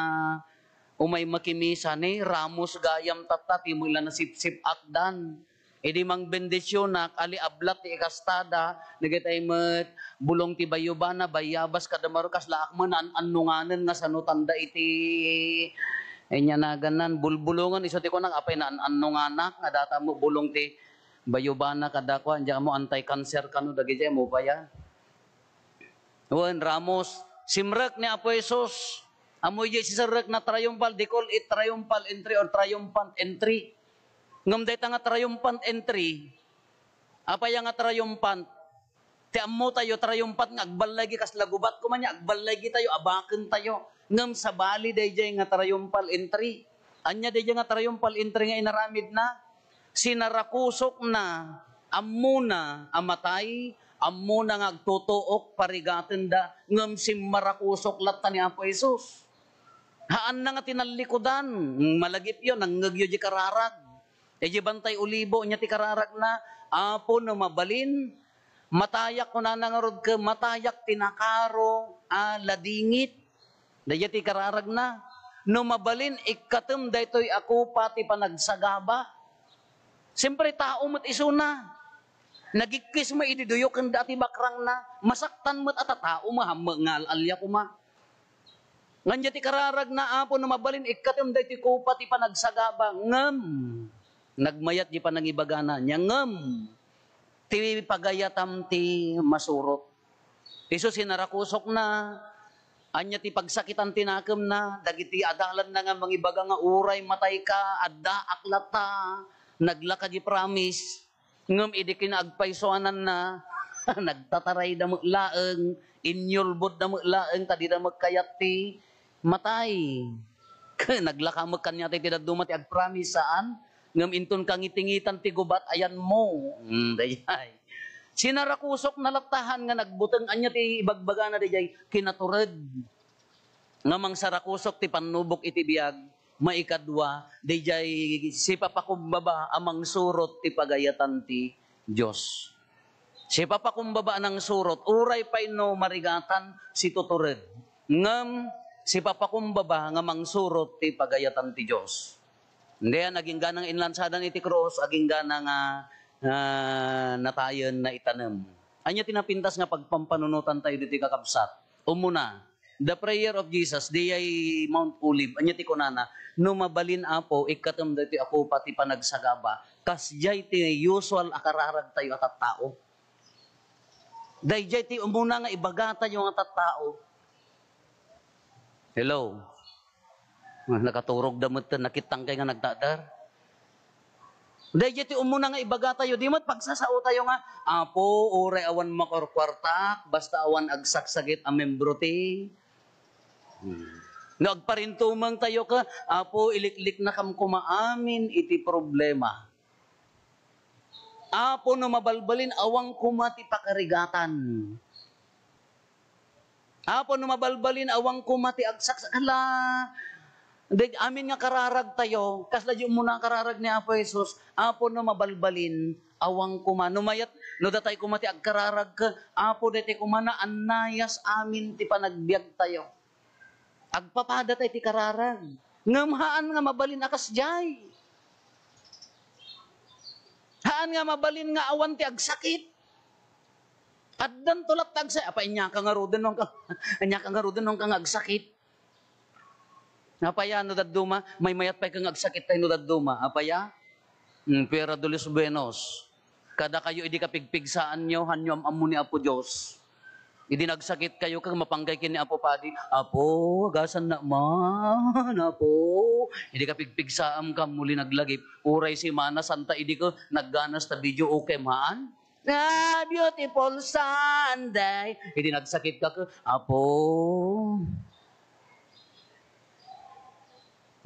umay makimisa, ni ramos gayam tatta, ti met la nasipsip-akdan. Idi mangbendisionak, ali ablat ti ikastada, dagitay met bulong ti bayubana, bayabas, kada maro, kasla ak met naan-annonganen nga sanutanda iti, ania naganan, bulbulongen, isu ti kunak, apay naan-annonganak, nga data met bulong ti bayubana, kada kuan, diak ammo anti-cancer kano, dagiti ammo pay a. Wen, ramos, simrek ni Apo Jesus. Ammo idiay sisirrek na triumphal, they call it triumphal entry or triumphant entry. Ngem dayta nga triumphant entry, apay nga triumphant? Ti ammo tayo, triumphant nga agballigi, kasla gubat koma nia, agballigi tayo, abaken tayo. Ngem sabali daydiay nga triumphal entry. Ania daydiay nga triumphal entry nga inaramidna? Sinarakusokna, ammona a matay, ammona nga agtutuok, parigatenda, ngem simmarakusok latta ni Apo Jesus. Haanna nga tinallikudan, malagipyo, nangngegyo di kararag. Idiay Bantay Olibo, ania ti kararagna, Apo, no mabalin, matayak, kunana ngarud ket, matayak ti nakaro a ladingit. Daydiay ti kararagna, no mabalin, ikkatem daytoy a kopa ti panagsagaba. Siyempre, tao met isuna. Nagikkis met idi duyo ken dati bakrangna. Masaktan met a ta tao, mahammek nga al-alia koma. Ngem diay ti kararagna, Apo, no mabalin, ikkatem daytoy kopa ti panagsagaba, ngem nagmayat di panangibagana, nia ngem ti pagayatam ti masurot. Isu sinarakusokna, ania ti pagsakitan ti nakemna, dagiti adalanna nga mangibaga nga uray matayka, addaak latta, naglaka di promise. Ngem idi kinaagpaysuananna, nagtatarayda met laeng, inyulbodda met laeng ta dida met kayat ti matay. Naglaka met kaniatayo ti dadduma ti agpromise, saan? Ngem inton kangitingitan ti gubat, ayanmo. Hmm, daydiay. Sinarakusokna latta han nga nagbuteng, ania ti ibagbagana daydiay? Kinatured. Nga mangsarakosok ti pannubok iti biag, maikadua, daydiay sipapakumbaba a mangsurot ti pagayatan ti Dios. Sipapakumbaba a nangsurot, uray pay no marigatan, situtured. Ngem sipapakumbaba nga mangsurot ti pagayatan ti Dios. Diay agingganang inlansadan iti krus, aginggana nga, ah, natayen, naitanem. Ania ti napintas nga pagpampanunotan tayo ditoy, kakabsat? Umuna, The prayer of Jesus, diay Mount Olive, ania ti kunana? No mabalin, Apo, ikkatem daytoy a kopa ti panagsagaba, kasdiay ti usual a kararagtayo a tattao. Daydiay ti umuna nga ibagatayo nga tattao. Hello? Ah, nakaturog da met, nakittangkay nga nagdadar. Daydiay ti umuna nga ibagatayo, di met pagsasaotayo nga, "Apo, uray awan makurkuartak, basta awan agsaksakit a membro ti." Hmm. No agparintumengtayo ka, "Apo, ilikliknakam koma amin iti problema." "Apo, no mabalbalin, awan koma ti pakarigatan." Apo, no mabalbalin, awan koma ti agsaksak-, hala, daydi amin nga kararagtayo, kasla di umuna kararag ni Apo Jesus, Apo, no mabalbalin, awan koma. No mayat, no datay koma ti agkararag ka, Apo, daytoy koma naannayas amin ti panagbiagtayo. Agpapadata iti kararag. Ngem haan nga mabalin a kasdiay. Haan nga mabalin nga awan ti agsakit. Addanto latta agsakit. Apay, ania ka ngaruden no ka, ania ka ngaruden no ka nga agsakit. Apay a no dadduma, maymayat pay ka nga agsakit tay no dadduma. Apay a? Hmm, Piera de los Buenos. Kadakayo idi kapigpigsaanyo, hanyo am-ammo ni Apo Dios. Idi nagsakit kayo, ket mapanggay ken ni Apo Padi, "Apo, agasan na man, Apo." Idi kapigpigsaam ka, muli naglagip. Uray Semana Santa, idi ka nagganas ta video okay man. Ah, beautiful Sunday. Idi nagsakit ka, ka, "Apo."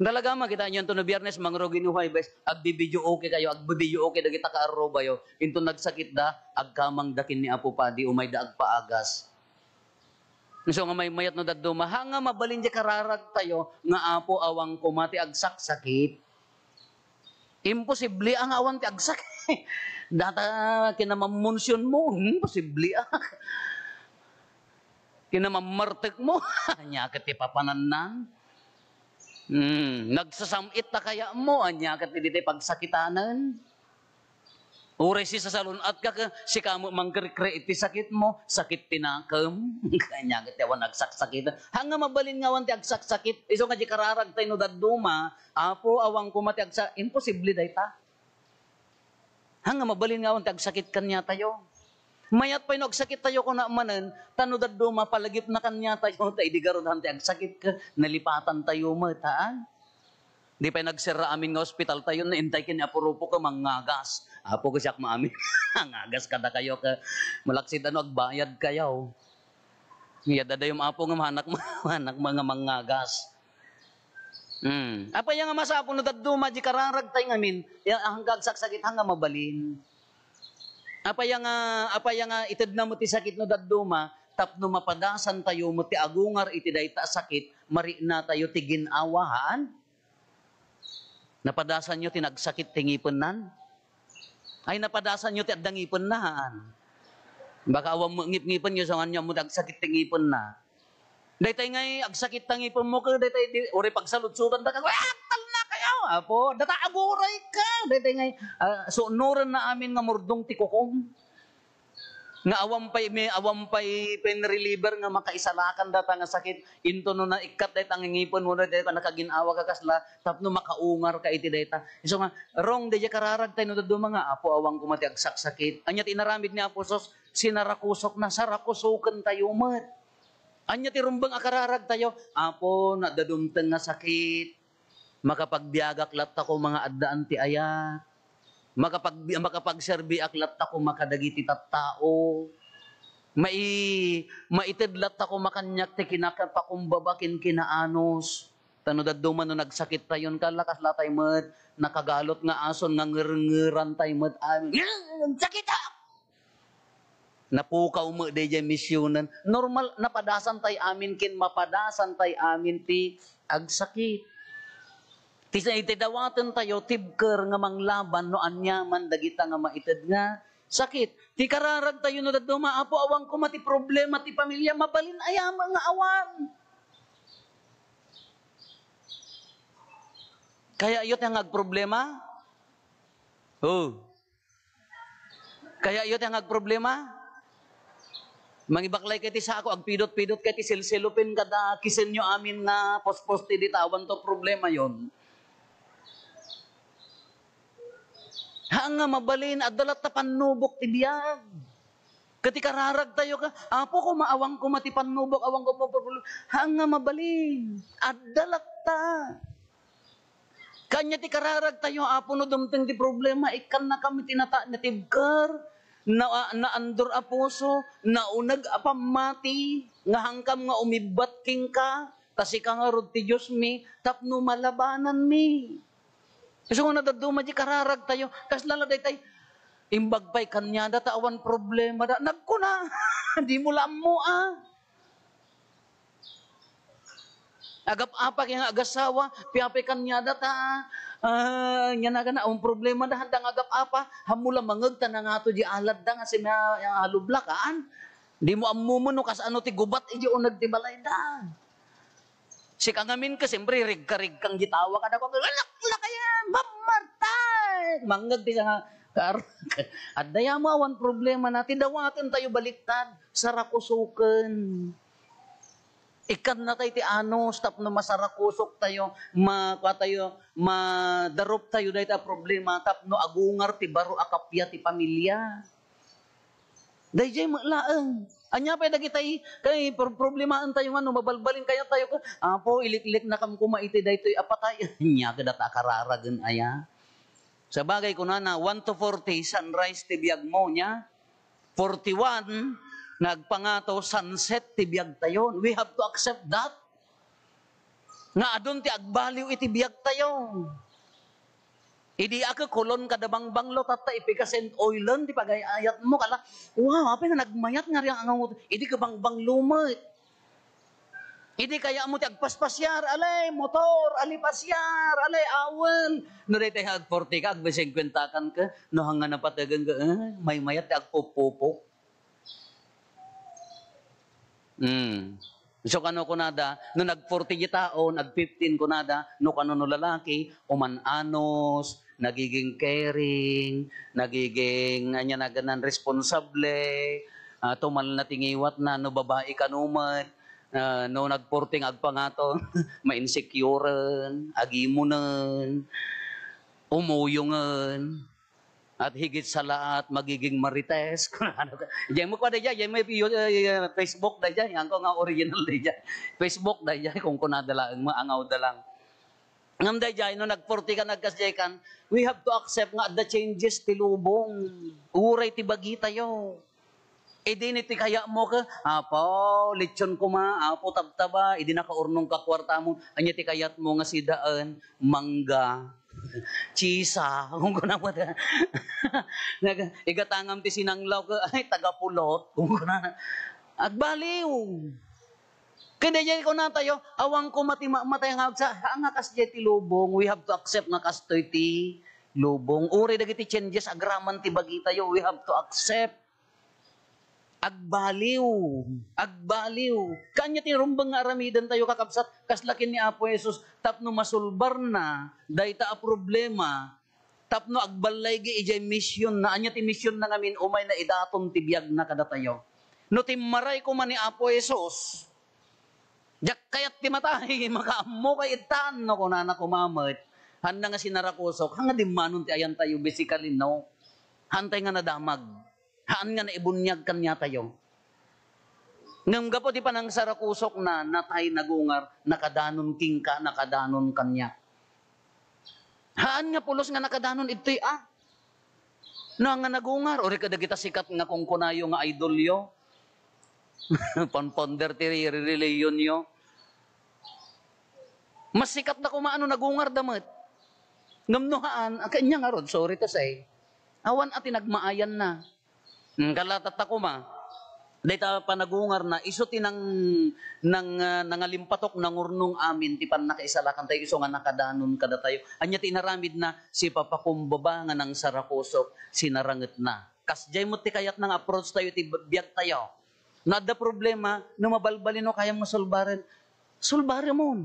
Talaga, makita nyo, intono Biyernes, mangrugi no Huwebes, agbibidio okay kayo, agbibidio okay dagita kaarrubayo, inton nagsakit da, agkamang da ken ni Apo Padi, umayda agpaagas. So nga maymayat no dadduma, ha nga mabalin di kararag tayo, nga Apo, awan koma ti agsaksakit. Imposible ang awan ti agsakit. Data kinamammunsion mo, imposible ah. Kinamammartek mo, anya ket ti papanannan. Hmm, nagsasam-it ta kaya mo, anya ket ditoy pagsakitanen. Uray si sasalun-at ka, ka, sika mo mangkrikri iti sakit mo, sakit ti nakem. Anya ket ti awan agsaksakit. Hanga mabalin nga awan ti agsaksakit. Isu nga di kararag tay no dadduma, Apo, awan koma ti agsa-, imposible dayta. Hanga mabalin nga awan ti agsakit kaniatayo. Mayat pay no agsakit tayo kuna manen, ta no dadduma palagipna kaniatayo, ta idi garud han ti agsakit ka, nalipatan tayo met, haan? Di pay nagserra amin nga ospital tayo, naintay ken ni Apo Rupo ka mangngagas. Apo, kasiak maamin. Ngagas kada kayo ka, malaksid ano, agbayad kayo. Iya dadayom Apo nga manak, manak nga mangngagas. Hmm. Apay nga masapul no dadduma di kararag tay ngamin, ya, hanggang saksakit hanga mabalin. Apay nga, apay nga itedna met ti sakit no dadduma, tapno mapadasan tayo met ti agungar iti dayta a sakit, marikna tayo ti gin-awaan. Napadasan yo ti nagsakit ti ngipennan? Ay, napadasan yo ti adda ngipenna, haan? Baka awan met ngipngipen yo, so, ania mo ti agsakit ti ngipenna? Daytay ngay, agsakit ta ngipen mo, ka, daytay, di, uri pagsaludsudan da, ka, "Agtalna kayo, Apo, data aguray ka." Daytay ngay, ah, so, nuren na amin nga murdong ti kukom. Nga awan pay, may, awan pay pain reliever nga makaisalakan data nga sakit. Into no naikkat dayta nga ngipen mo, daytay ka nakagin-awa ka kasla, tapno makaungar ka iti dayta. Isu nga, rong, dayta kararag tayo no dadduma nga, "Apo, awan ko mati agsaksakit." Anya ti inaramid ni Apo Sos, sinarakusok na, sarakusoken tayo met. Anya ti rumbeng a kararag tayo? "Apo, nadda dumteng nga sakit. Makapagbiagak latta koma nga addaan ti ayat. Makapag-, makapagserbiak latta koma kadagiti tattao. Mai-, maited latta koma kaniak ti kinakapakumbaba ken kinaanus." Ta no dadduma no nagsakit tayon, kala kasla tay met, nakagalot nga ason nga ngerngeran tay met. Ay, "Sakit, ah!" Napukaw met dayjay misionen. Normal, napadasan tay amin ken mapadasan tay amin ti agsakit. Ti, iti dawaten tayo, tibker nga manglaban no aniaman dagita nga maited nga sakit. Ti kararag tayo no dadduma, "Apo, awan koma ti problema ti pamilya." Mabalin aya nga awan. Kaya iyo ti nga agproblema? Oh. Kaya iyo ti nga agproblema? Mangibaklay kay ti sako, agpidot-pidot kay ti silsilupin kada kisenyo amin nga pospos ti ditawan to problema yon. Ha nga mabalin, adda latta pannubok ti biag. Ket ti kararag tayo ka, "Apo, koma awan koma ti pannubok, awan koma problema." Ha nga mabalin, adda latta. Kanya ti kararag tayo, Apo, no dumteng ti problema, ikkan na kami ti nata-, natibker, na, naandor a puso, nauneg a pammati, nga hangkam nga umibbat kenka, ta sika ngarud ti Dios mi, tapno malabanan mi. Isu nga no dadduma di kararag tayo, kasla la daytay, imbag pay kaniada ta awan problema da. Nagkuna, di mo la ammo, ah. Agap-apa kay nga agasawa, piapay kaniada ta, ah, nya nagana, ang problema da, handa nga agap-apa, hamula mangeg ta nangato di alad da nga sima-, halublakan. Di mo ammumo no kasano ti gubat iti uneg ti balay da. Sika ngamin ka, siyempre, rigka-rigkang gitawa ka, dako, "Alak, lakayan, Bob Martay!" Mangngeg ti sanga, kar-, adda ya mo awan problema na, ti dawaten tayo baliktad, sarakusoken. Ikkanna tayo ti anus, tapno masarakusok tayo, ma-, kua tayo, madarup tayo dayta a problema, tapno agungar ti baro a kappia ti pamilya. Dayjay met laeng. Ania pay dagitay, kay pro-, problemaen tayo nga no mabalbalin kayat tayo ka, "Apo, ilikliknakam koma iti daytoy a patay." Ania kadata a kararagen aya? Sabagay, kunana, one to forty, sunrise ti biag mo, nia? Forty-one, nga agpangato, sunset ti biag tayo. We have to accept that. Nga adun ti agbaliw iti biag tayo. Idi a ke kulon kada bangbanglo, tatta ipigasen oilen ti pagay-ayat mo, kala, "Wow, apay nga nagmayat nga riang angaw." Idi ke bangbanglo met. Idi kaya mo ti agpaspasiar, alay, motor, alay, pasiar, alay, awen. No daytoy nga agforti ka, agsingkuentakan ka, no hanga napategen ka, eh, maymayat ti agpupupok. Hmm. So, kano kunada, no nag-forty ti tao, nag-fifteen kunada, no kano no lalaki, uman-anos, nagiging caring, nagiging, ania naganan, responsable, ah, tumalna ti ngiwatna, no babai kano met, ah, no nag-forty nga agpangato, ma-insecuren, agimonen, umuyongen. At higit sa lahat, magiging marites. Ano ka? Diyan mo pa, diyan, diyan mo yung, eh, Facebook, diyan, yan ko nga original, diyan. Facebook, diyan, kung kunada lang, maangaw da lang. Ngam, diyan, no nag-forty ka, nagkasdiay kan, we have to accept nga the changes ti lubong. Uray ti bagi tayo. Idi ni ti kaya mo ka, "Apo, lechon koma, Apo, tabtaba," idi nakaurnong ka kwarta mo, anya ti kayat mo nga sidaen, mangga, tsisa, kung kuna mo ta. Nag-, igatangam ti sinanglaw ka, "Ay, tagapulot," kung kuna. Agbaliw. Kaya diay kuna tayo, awan ko mati-, matay nga agsa, "Ah, nga kas diay ti lubong, we have to accept nga kastoy ti lubong." Uri dagiti changes, agraman ti bagi tayo, we have to accept. Agbaliw. Agbaliw. Kanya ti rumbeng nga aramiden tayo, kakabsat, kasla ken ni Apo Jesus, tapno masulbarna dayta a problema, tapno agballaygi idiay mision na. Anya ti mision na ngamin? Umay na idaton ti biag na kadatayo. No timmaray koma ni Apo Jesus, "Diak kayat ti matay, makaammo kay ittan," no kunana koma met, "Haanna nga sinarakusok, haan nga dimmanon ti ayan tayo, basically, no? Haan tayo nga nadamag. Haan nga naibuniag kaniatayo." Ngem gapu ti panangsarakosokna, natay, nagungar, nakadanon kenka, nakadanon kaniak. Haan nga pulos nga nakadanon idtoy a. No, nga nagungar, uri kadagita sikat nga kunkunayo nga idolyo. Pan-founder ti re-, reliyonyo. Mas sikat da koma no nagungar da met. Ngem no haan, a, kanya ngarud, sorry to say. Awan a ti nagmaayanna. Hmm, kalatatta koma. Dayta panagungarna, isu ti nang-, nang-, ah, nangalimpatok, nangurnong amin ti pannakaisalakan tayo, isu nga nakadanon kadatayo. Anya ti inaramidna? Sipapakumbaba nga nangsarakosok, sinarangetna. Kasdiay met ti kayatna nga approach tayo iti b-, biag tayo. No adda problema, no mabalbalin no kayam nga sulbaren, sulbaremon.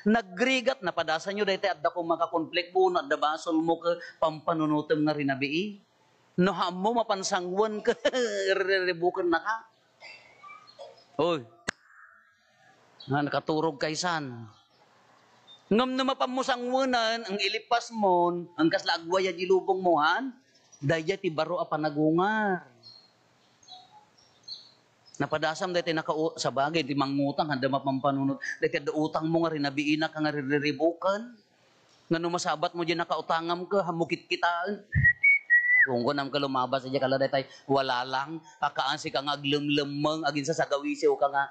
Nagrigat, napadasanyo daytoy, adda koma ka-conflict mo, no adda basolmo ket pampanunotem nga rinabii. No haanmo, mapan sanguen ket riribukennaka. Oy. Nga nakaturog kaysan. Ngem no mapanmo sanguenan, ang ilipas mon, ang kasla agwaya di lubong mo, han? Daydiay ti baro a panagungar. Napadasam daytoy nakau-, sabagay, di mangutang, handa mapampanunot. Daytoy adda utang mo nga rinabiinak nga ririribukan. Nga no masabat mo di nakautangam ka, hammo kitkitaen. Kung kunam ka lumabas, di kala daytoy, wala lang. Akaansi ka nga aglemlemmeng, agin sasagawisiw ka nga.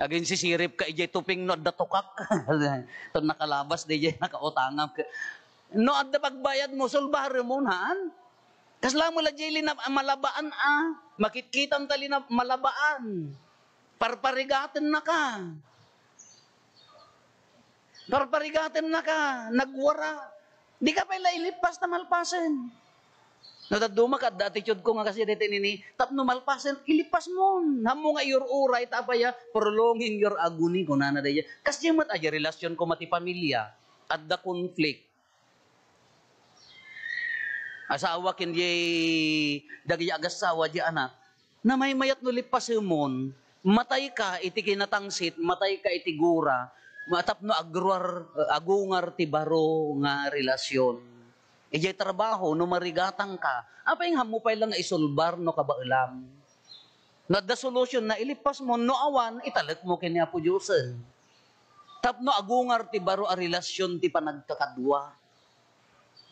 Agin sisirip ka, ijay tuping no adda tukak. Ton nakalabas, di jay nakautangam ka. No adda pagbayad mo, sulbare mo, haan? Kasla mo la jay linab-, malabaan, a. Makitkitam ta linab-, malabaan. Parparigaten na ka. Parparigaten na ka. Nagwara. Di ka pay la ilipas ta malpasen. No dadduma ka, adda attitude ko nga kasi dayta nini, tapno malpasen, ilipas mo. Hammo nga iyur-uray, ta apaya, prolonging your agony, kunana dayta. Kasi met, aya, relasyon ko mati pamilya, adda conflict. Asawa ken di, dagiti agassawa, di anak. Namaymayat no lippasemon, matay ka iti kinatangsit, matay ka iti gura, tapno agruar, agungar ti baro nga relasyon. Idiay trabaho, no marigatangka, apay nga ammo pay la nga isolbar no kabaelam. No adda solution na ilipas mo, no awan, italek mo ken ni Apo Diosen. Tapno agungar ti baro a relasyon ti panagkakadua.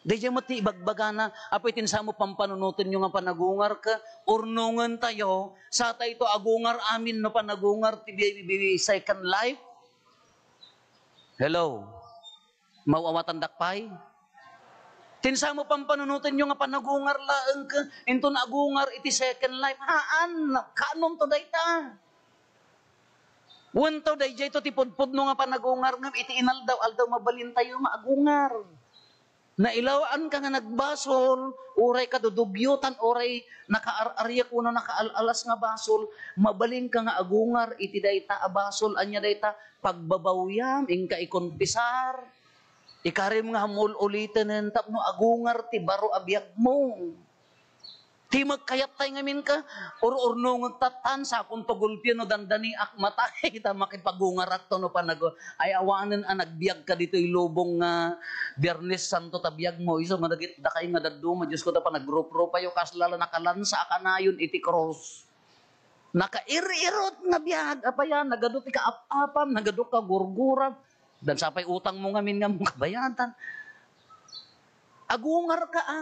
Daydiay met ti ibagbagana, apay ti insamo pampanunotenyo nga panagungar ket urnongen tayo, sa tayo agungar amin no panagungar ti bi-, bi-, bi-, second life? Hello? Maaw-awatandak pay? Ti insamo pampanunotenyo nga panagungar laeng ket inton agungar iti second life. Haan, kaanonto dayta. Wen to, daydiay to ti pudpudno nga panagungar ngem iti inaldaw-aldaw mabalintayo nga agungar. Nailawaanka nga nagbasol, uray kadudugyotan, uray nakaar-ariak wenno nakaal-alas nga basol, mabalinka nga agungar iti dayta a basol. Ania dayta? Pagbabawiam, inka ikonpisar. Ikarim nga hamul-ulitenen tapno agungar ti baro a biagmo. Ti met kayat tay ngamin ka, ur-urnongek tattan, sakon to gulpio no dandaniak matay, ta makipagungarak to no panago-, ay awanen a nagbiagka ditoy lubong nga Biyernes Santo ta biagmo, isu nga dagit-, dakay nga dadduma, Diosko, ta panagrup-rupayo, kasla la nakalansa a kanayon iti krus. Nakair-irot nga biag, apaya, nagadu ti kaap-apam, nagadu kagurguram. Dan sapay utangmo ngamin nga ammo kabayadan. Agungarka, a.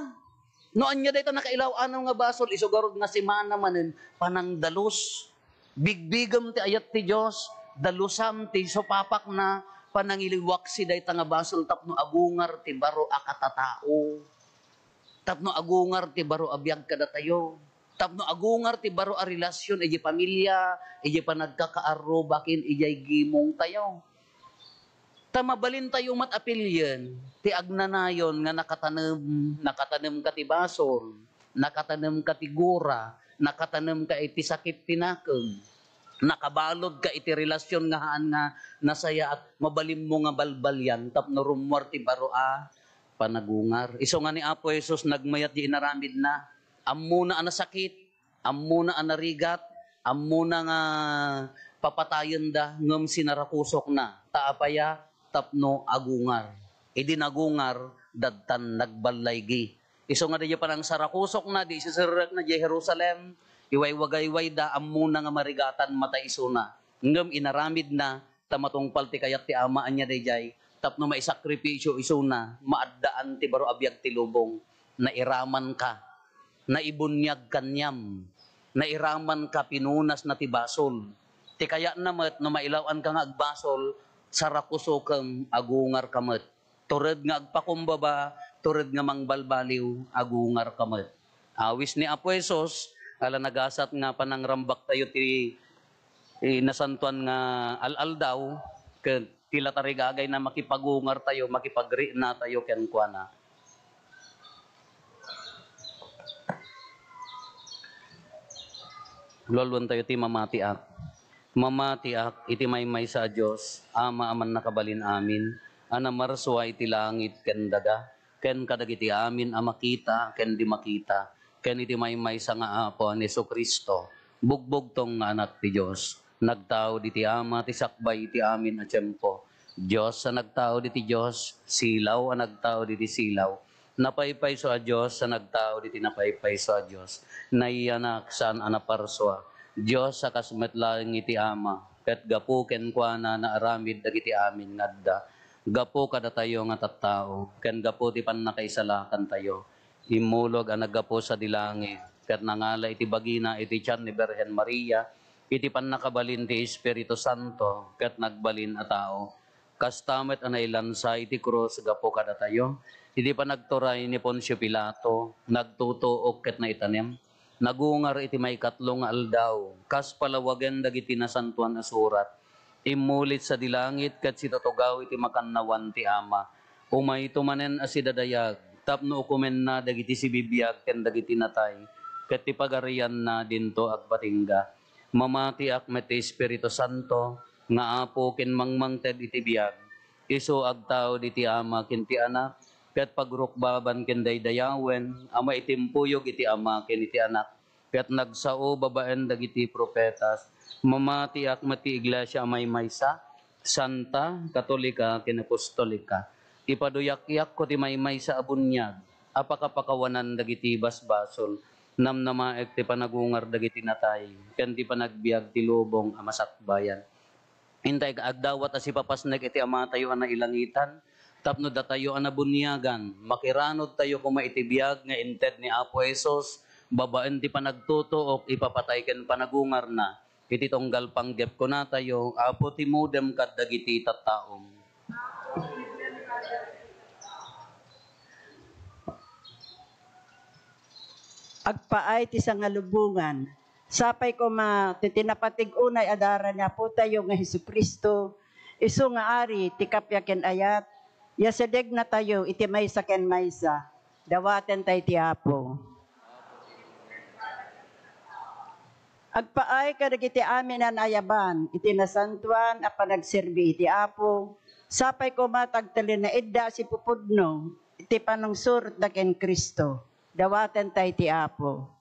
No ania dayta nakailaw-anaw nga basol, isu garud nga semana manen, panangdalus. Bigbigem ti ayat ti Dios, dalusam ti supapakna, panangiliwaksi dayta nga basol tapno agungar ti baro a katatao. Tapno agungar ti baro a biag kadatayo. Tapno agungar ti baro a relasyon idiay pamilya, idiay panagkakaarruba ken idiay gimongtayo. Ta mabalintayo met a pilien ti agnanayon nga nakatanem, nakatanemmeka ti basol, nakatanemmeka ti gura, nakatanemmeka iti sakit ti nakem, nakabaludka iti relasyon nga haan nga nasayaat, mabalinmo nga balbalian tapno rummuar ti baro a panagungar. Isu nga ni Apo Jesus nagmayat di inaramidna. Ammona a nasakit, ammona a narigat, ammona nga papatayenda, ngem sinarakusokna. Ta apaya? Tapno agungar. Idi nagungar, dadtan nagballaygi. Isu nga daydiay panangsarakusokna, di iseserrekna diay Jerusalem, iwaywagaywayda, ammona nga marigatan matay isuna. Ngem inaramidna, ta matungpal ti kayat ti Ama, ania daydiay, tapno maisakripisio isuna, maaddaan ti baro a biag ti lubong. Nairamanka, naibuniag kaniam, nairamanka, pinunasna ti basol. Ti kayatna met, no mailaw-anka nga agbasol, sarakusokem, agungarka met. Tured nga agpakumbaba, tured nga mangbalbaliw, agungarka met. Awis ni Apo Jesus, ala nagasat nga panangrambaktayo ti, ti nasantoan nga al-aldaw, ket ti latarigagayna makipagungartayo, makipagriinatayo kenkuana. Lualuentayo ti mamatiak. Mamatiak iti maymaysa a Dios, Ama a mannakabalin amin, a namarsua iti langit ken daga, ken kadagiti amin a makita ken di makita, ken iti maymaysa nga Apo a ni Jesu-Cristo, bugbugtong nga Anak ti Dios, nagtaud iti Ama ti sakbay iti amin a tiempo. Dios a nagtaud iti Dios, silaw a nagtaud iti silaw, napaypayso a Dios a nagtaud iti napaypayso a Dios, nayanak saan a naparsua, Dios a kas met laeng iti Ama, ket gapu kenkuana naaramid dagiti amin nga adda. Gapu kadatayo nga tattao, ken gapu ti pannakaisalakantayo, immulog a naggapu sadi langit, ket nangala iti bagina iti tian ni Birhen Maria, iti pannakabalin ti Espiritu Santo, ket nagbalin a tao. Kasta met a nailansa iti krus gapu kadatayo, idi panagturay ni Poncio Pilato, nagtutuok ket naitanem. Nagungar iti maikatlo nga aldaw, kas palawagen dagiti Nasantoan a Surat, immulit sadi langit ket situtugaw iti makannawan ti Ama. Umayto manen a sidadayag, tapno ukomenna dagiti sibibiag ken dagiti natay, ket ti pagarianna dinto agpatingga. Mamatiak met ti Espiritu Santo, nga Apo ken mangmangted iti biag. Isu agtaud iti Ama ken ti Anak, ket pagrukbaban ken daydayawen a maitimpuyog iti Ama ken iti Anak, ket nagsao babaen dagiti profetas. Mamatiak met ti iglesia a maymaysa, santa, katolika, ken apostolika. Ipaduyakko ti maymaysa a buniag a pakapakawanan dagiti basbasol. Namnamaek ti panagungar dagiti natay, ken ti panagbiag ti lubong a masakbayan. Intay agdawat a sipapasnek iti Amatayo a nailangitan, tapno datayo a nabuniagan, makiranudtayo koma iti biag nga inted ni Apo Jesus, babaen ti panagtutuok, ipapatay ken panagungarna. Iti tunggal panggep kunatayo, Apo, timudem kad dagiti tattaom. Agpaay ti sangalubongan. Sapay koma ti, ti napatig unay a dara ni Apotayo nga Jesu-Cristo, isu nga Ari ti kappia ken ayat, ya sidegnatayo iti maysa ken maysa. Dawatentay ti Apo. Agpaay kadagiti amin a naayaban iti nasantoan a panagserbi iti Apo, sapay koma ti agtalinaedda a sipupudno iti panangsurotda ken Cristo. Dawatentay ti Apo.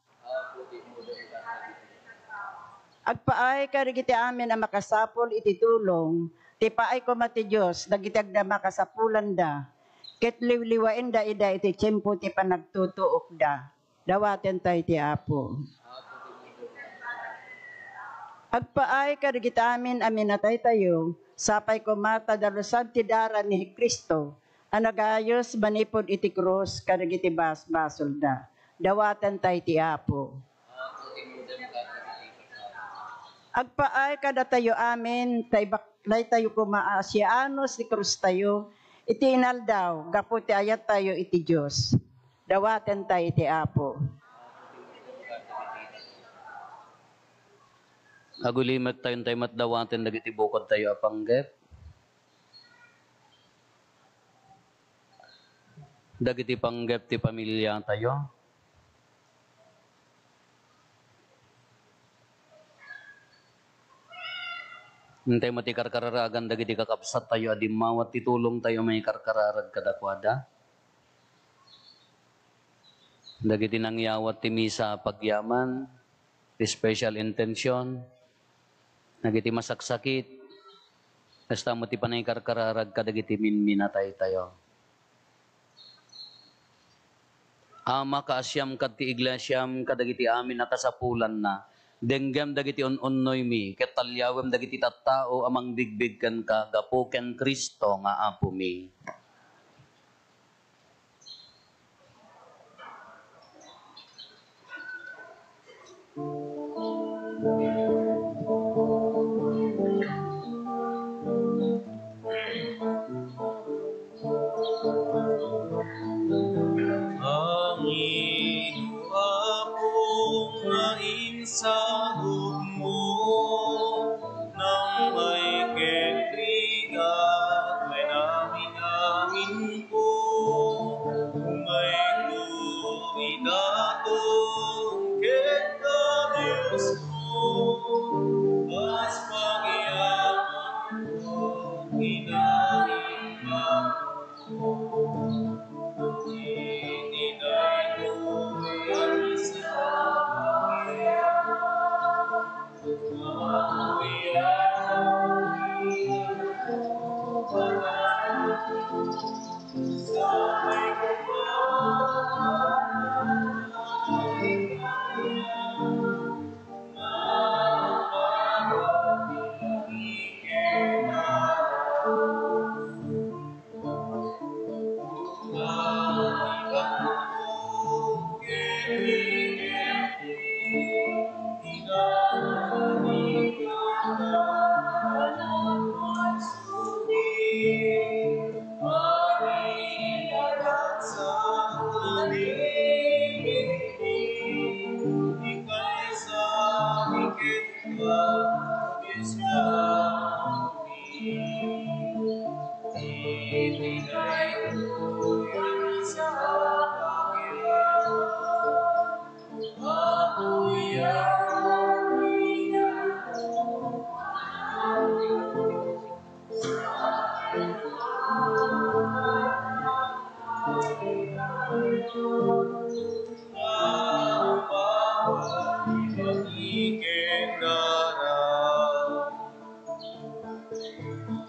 Agpaay kadagiti amin a makasapul iti tulong ti paay koma ti Dios dagiti agna makasapulanda, ket liwliwaenda ida iti tiempo ti panagtutuokda. Dawatentay ti Apo. Agpaay kadagiti amin a minataytayo, sapay koma ta dalusan ti dara ni Cristo a nagayus manipud iti krus kadagiti basbasolda. Dawatentay ti Apo. Agpaay kadatayo amin, ta ibaklatayo koma a siaanus ti krustayo iti inaldaw gapu ti ayattayo iti Dios. Dawatentay iti Apo. Agulimettayo intay met dawaten dagiti bukodtayo a panggep. Dagiti panggep ti pamiliatayo. Intay met ikarkararagan dagiti kakabsattayo a dimmawat ti tulongtayo a mangikarkararag kadakuada. Dagiti nangyawat ti misa a pagyaman, ti special intention, dagiti masaksakit, kasta met ti panangikarkararag kadagiti minminataytayo. Ama, kaasiam kad ti iglesiam kadagiti amin a kasapulanna. Denggem dagiti un-unnoymi, ket taliawem dagiti tattao a mangbigbig kenka gapu ken Cristo nga Apomi. Amin, Apo, nga insagutmo, nang ay ket rigat, may namin-amin ko, umay ko idaton ket Dios ko, kas pagyaman ko, inain ka.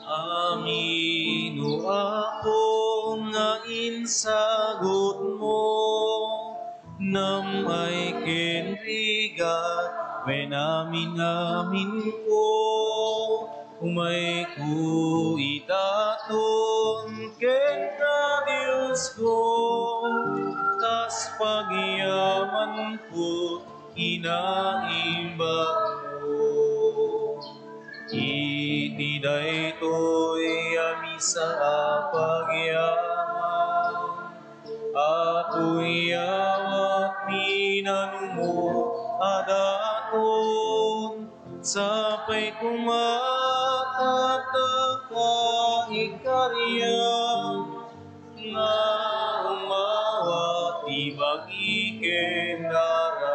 Amin, O Apo, nga insagutmo, naam-ay ken rigat, wen amin-aminko, umayko idaton kenka, Diosko, kas pagyamanko, kinaimbagmo. Iti daytoy a misa a pagyaman, Apo, iyawatmi nanumo a daton, sapay koma ta adda ka ikariak nga umawat ibagi ken dara.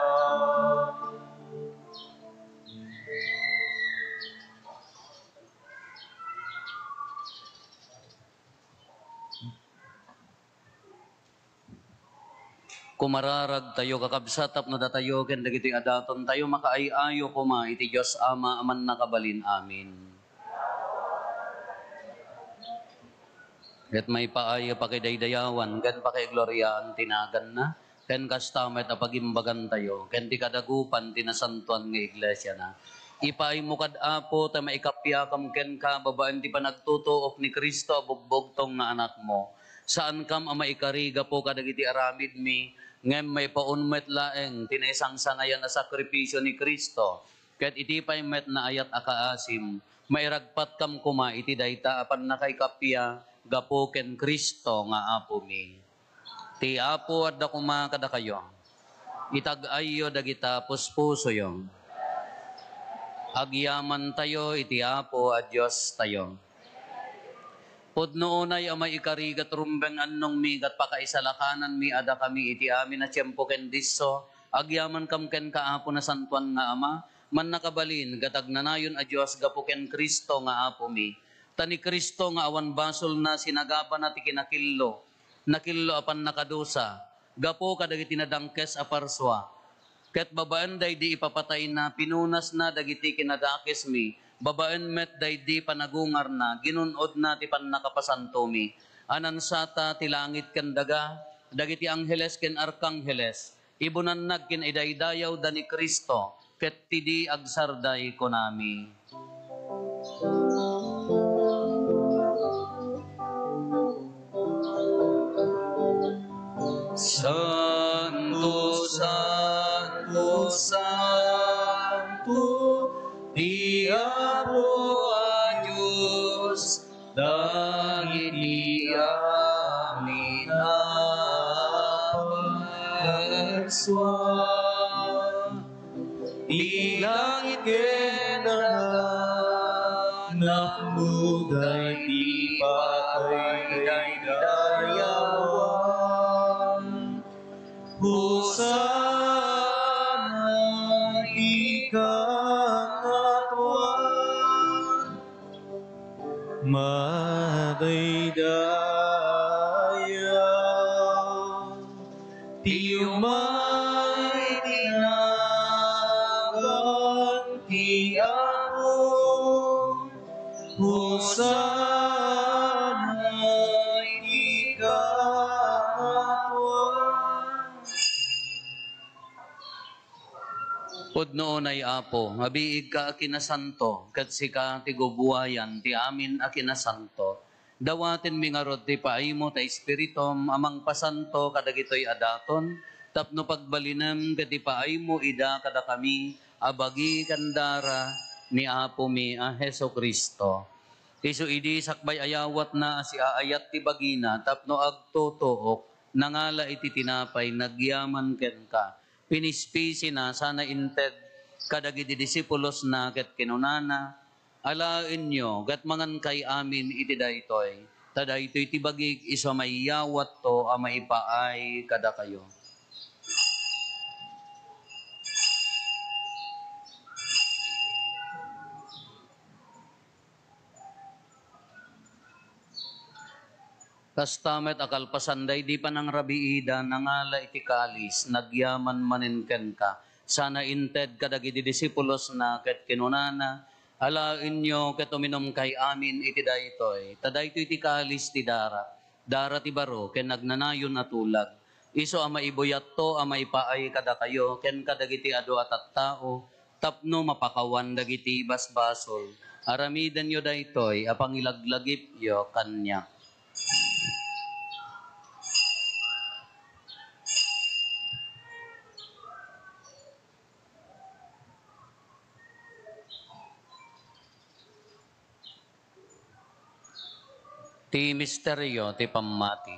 Kumararagtayo, kakabsat, tapno datayo ken dagitoy a datontayo makaay-ayo koma iti Dios Ama a mannakabalin. Amin. Ket maipaay a pakidaydayawan ken pakaigloriaan ti naganna, ken kasta met a pagimbagantayo ken ti kadagupan ti nasantoan nga iglesiana. Ipaaymo kad Apo ta maikappiakam kenka babaen ti panagtutuok ni Cristo a bugbugtong nga Anakmo. Saankam a maikari gapu kadagiti aramidmi, ngem maipaon met laeng ti naisangsangayan a sakrifisio ni Cristo, ket iti pay met naayat a kaasim, mairagpatkam koma iti dayta a pannakaikappia gapu ken Cristo nga Apomi. Ti Apo adda koma kadakayo. Itag-ayyo dagita puspusoyo. Agyamantayo iti Apo a Diostayo. Pudno unay a maikari ket rumbeng annongmi ket pakaisalakananmi a dakami iti amin a tiempo ken disso, agyamankam kenka, Apo, nasantoan nga Ama, mannakabalin ket agnanayon a Dios gapu ken Cristo nga Apomi. Ta ni Cristo nga awan basolna sinagabana ti kinakillo, nakillo a pannakadusa, gapu kadagiti nadangkes a parsua. Ket babaen daydi ipapatayna, pinunasna dagiti kinadakesmi, babaen met daydi panagungarna, ginun-odna ti pannakapasantomi. Anansata ti langit ken daga, dagiti angheles ken arkangheles, ibunanna agkin-idaydayawda ni Cristo, ket ti di agsarday kunami. Santo, santo, santo, ti Apo a Dios, dagiti amin a parsua. Ti langit ken daga, napnoday ti pakidaydayawan. Hosanna iti kangatoan. Madaydayaw ti umay ti nagan ti Apo. Hosanna iti kangatoan. Pudno unay, Apo, nga biigka a kinasanto, ket sika ti gubuayan ti amin a kinasanto. Dawatenmi ngarud ti paaymo ta Espiritum a mangpasanto kadagitoy a daton, tapno pagbalinem ket ipaaymo ida kadakami a bagi ken dara ni Apomi a Jesu-Cristo. Isu idi sakbay ayawatna a siaayat ti bagina tapno agtutuok, nangala iti tinapay, nagyaman kenka, pinispisina sana inted kadagiti disipulosna ket kinunana, "Alaenyo ket mangankay amin iti daytoy, ta daytoy ti bagik isu a maiyawatto a maipaay kadakayo." Kasta met a kalpasan daydi panangrabiida, nangala iti kalis, nagyaman manen kenka, sana inted kadagiti disipulosna, ket kinunana, "Alaenyo ket uminumkay amin iti daytoy, ta daytoy ti kalis ti dara, dara ti baro ken agnanayon a tulag. Isu a maibuyatto a maipaay kadakayo ken kadagiti adu a tattao tapno mapakawan dagiti basbasol. Aramidenyo daytoy a pangilaglagipyo kaniak." Ti misterio ti pammati.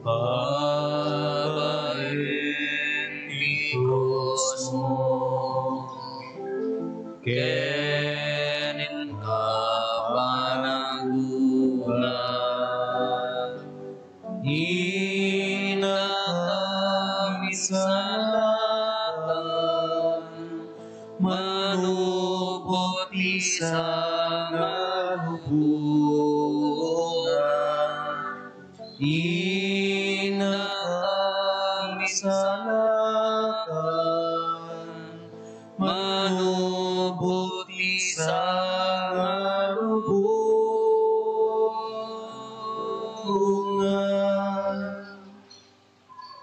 Babaen ti krusmo ken inka panagulat, inakamisalatan, manubot ti sangalubongan. Inakamisalatan, manubot ti sangalubongan.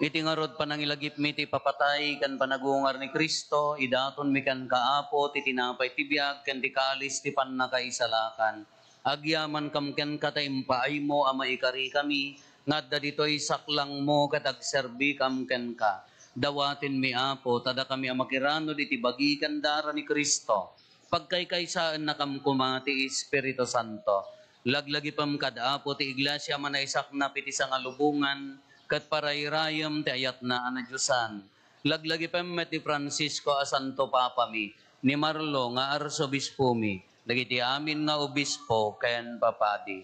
Iti ngarud, panangilagipmi ti ipapatay ken panagungar ni Cristo, idatonmi kenka, Apo, ti tinapay ti biag ken ti kalis ti pannakaisalakan. Agyamankam kenka ta impaaymo a maikarikami nga adda ditoy saklangmo ket agserbikam kenka. Dawatenmi, Apo, ta dakami a makiranod iti bagi ken dara ni Cristo. Pagkaykaysaennakam koma ti Espiritu Santo. Laglagipem kad Apo ti Iglesia a manaisaknap iti sangalubongan ket parairayem ti ayatna a nadiosan. Laglagipem met ni Francisco a Santo Papami, ni Marlo nga Arsobispomi, dagiti amin nga obispo ken papadi.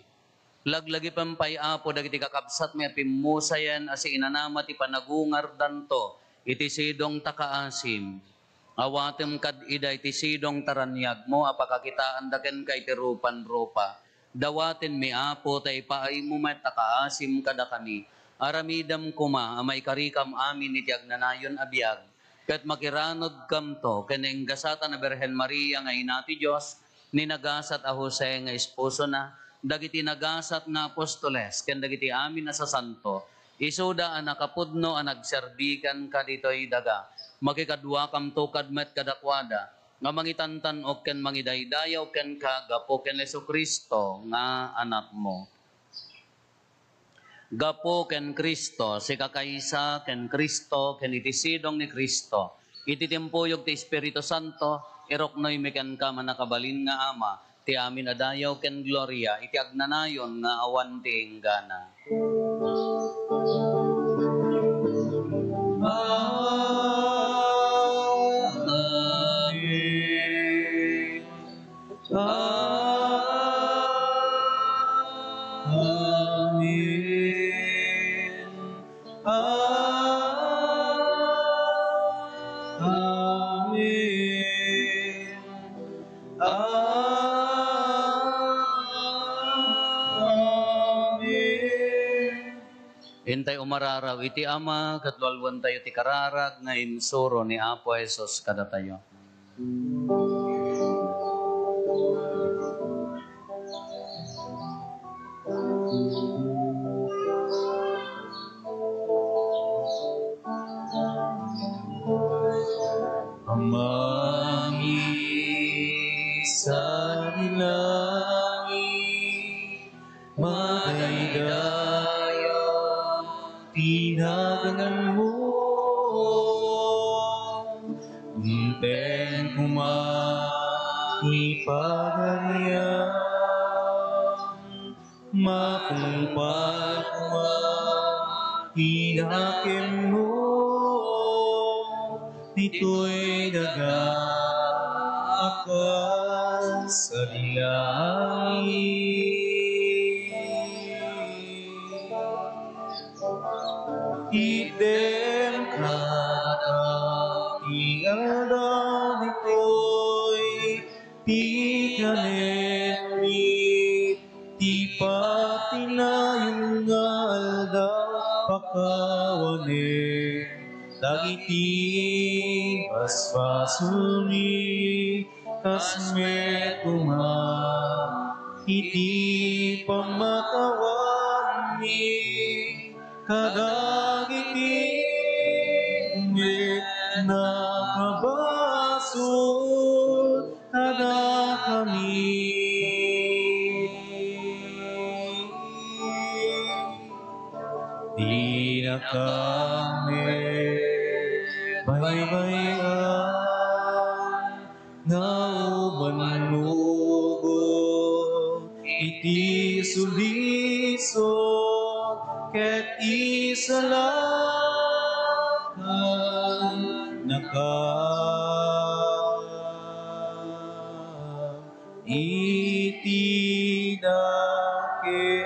Laglagipem pay, Apo, dagiti kakabsatmi a pimmusayen a siinanama ti panagungardanto iti sidong ta kaasim. Awatem kad ida iti sidong ta raniagmo a pakakitaanda kenka iti rupan-rupa. Dawatenmi, Apo, ta ipaaymo met a kaasim kadakami. Aramidem koma a maikarikam amin iti agnanayon a biag, ket makiranodkamto ken ni Ingasatan a Birhen Maria nga Ina ti Dios, ni Nagasat a Jose nga esposona, dagiti nagasat nga apostoles, ken dagiti amin a sasanto, isuda a nakapudno a nagserbi kenka ditoy daga. Makikaduakamto kad met kadakuada, nga mangitantan-ok ken mangidaydayaw kenka gapu ken Jesu-Cristo nga Anakmo. Gapu ken Cristo, sikakaysa ken Cristo, ken iti sidong ni Cristo, iti timpuyog ti Espiritu Santo, iruknoymi kenka, mannakabalin nga Ama, ti amin a dayaw ken gloria iti agnanayon nga awan ti inggana. Amen. Amen. Amen. Intay umararaw iti Ama, ket lualuentayo ti kararag nga insuro ni Apo Jesus kadatayo. Amami, sanilangit, madaydayaw ti naganganmo. Inted koma ti Pagarian, matungpal koma ti nakemmo ditoy daga a kas sadi langit. Itdem kadakami ti aldaw Ti nayon nga aldaw, pakawanen dagiti basbasolmi, kas met koma iti pammakawanmi kadagiti met nakabasol kadakami. Dinakami baybay-an nga umannugod iti sulisog ket isalakannaka iti dakes.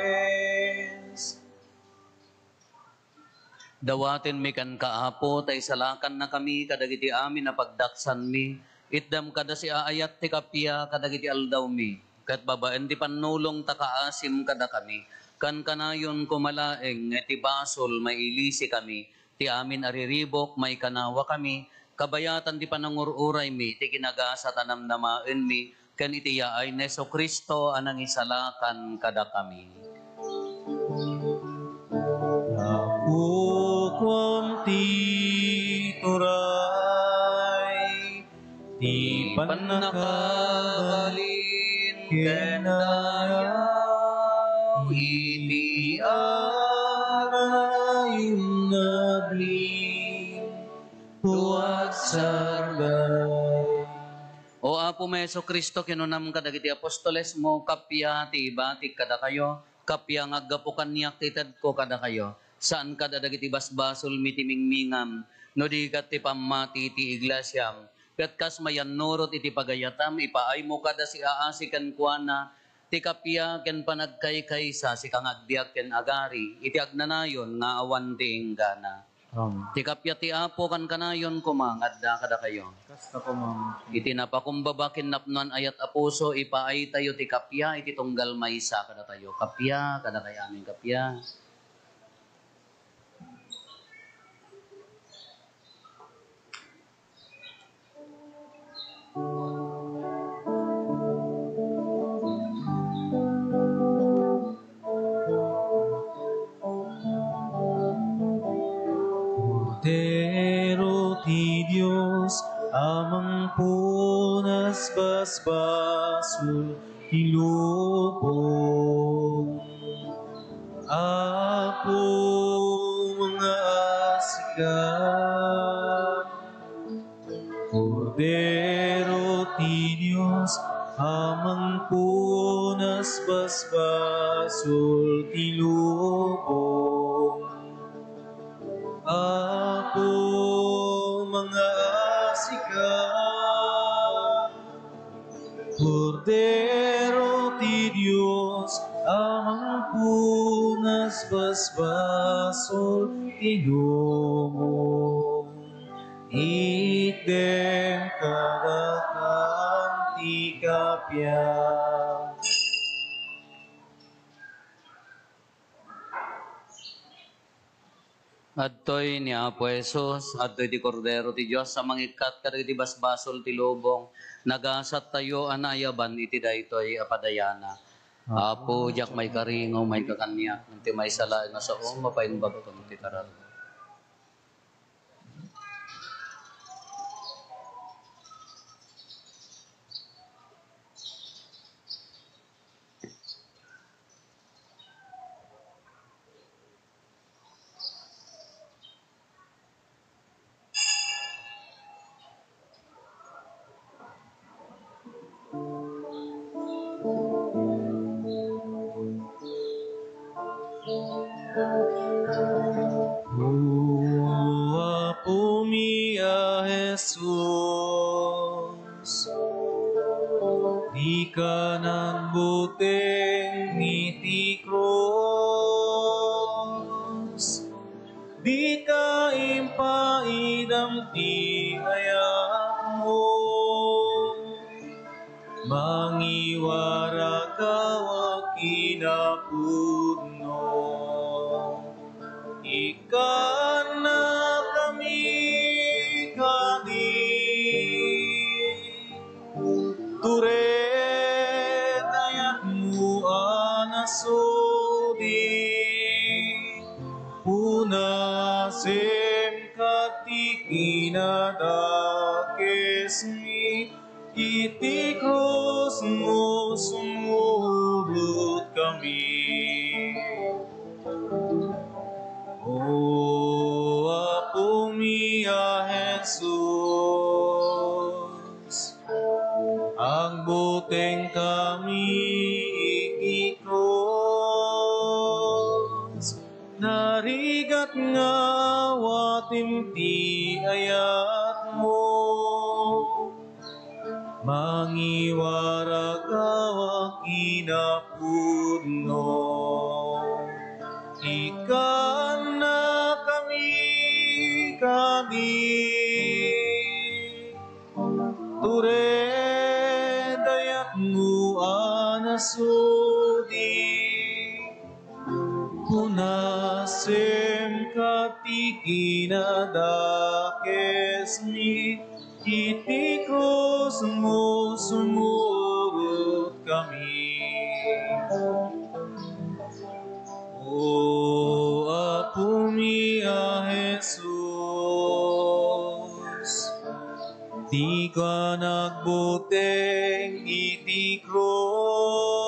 Dawatenmi kenka, Apo, ta isalakannakami kadagiti amin a pagdaksanmi. Itdam kada siaayat ti kappia kadagiti aldawmi, ket babaen ti pannulong ta kaasim kadakami. Kankanayon koma laeng nga iti basol mailisikami, ti amin a riribuk maikanawakami, kabayatan ti panangur-uraymi, ti kinagasat a namnamaenmi, ken iti yaay ni Jesu-Cristo a nangisalakan kadakami. Napukuam ti turay, ti pannakabalin ken dayaw iti agnanayon nga agli-, tuag sardeng. O Apomi Jesu-Cristo, kinunam kadagiti apostolesmo, kappia ti ibatik kadakayo, kappia nga aggapu kaniak ti itedko kadakayo. Saan kada dagiti basbasolmi ti mingmingam, no di ket ti pammati ti iglesiam. Ket kas mayannurot iti pagayatam, ipaaymo kada siaasi kenkuana ti kappia ken panagkaykaysa, sika nga agbiag ken agari iti agnanayon nga awan ti inggana. Amen. Ti kappia ti Apo kankanayon koma nga adda kadakayo. Kasta koma. Iti napakumbaba ken napnoan ayat a puso, ipaaytayo ti kappia iti tunggal maysa kadatayo. Kappia kadakayo amin, kappia. Kordero ti Dios a mangpunas basbasol ti lubong. Apo, mangaasika. Kordero ti Dios a mangpunas basbasol ti lubong. Apo, mangaasika. Kordero ti Dios a mangpunas basbasol ti lubong. Itdem kadakam ti kappia. Adtoy ni Apo Jesus, adtoy ti Kordero ti Dios a mangikkat kadagiti basbasol ti lubong. Nagasattayo a naayaban iti daytoy a padayana. Apo, diak maikari nga umayka kaniak, ngem ti maysa laeng a sao, mapaimbagko ti kararag. O Apomi a Jesus, dika nangbuteng iti krus, dika impaidam ti ayatmo. Mangiwaraka, O Apo. pudno. Ikkannakami kadi, ture dayatmo a nasudi. Punasem ket ti kinadakesmi, iti krusmo sumurotkami. O Apomi a Jesus, agbutengkami iti krus, narigat nga awaten ti ayatmo. Mangiwaragawak kinapudno. Ikkannakami kadi, ture dayatmo a nasudi. Punasem ket ti kinadakesmi, iti krusmo sumurotkami. O Apomi a Jesus, dika agbuteng iti krus,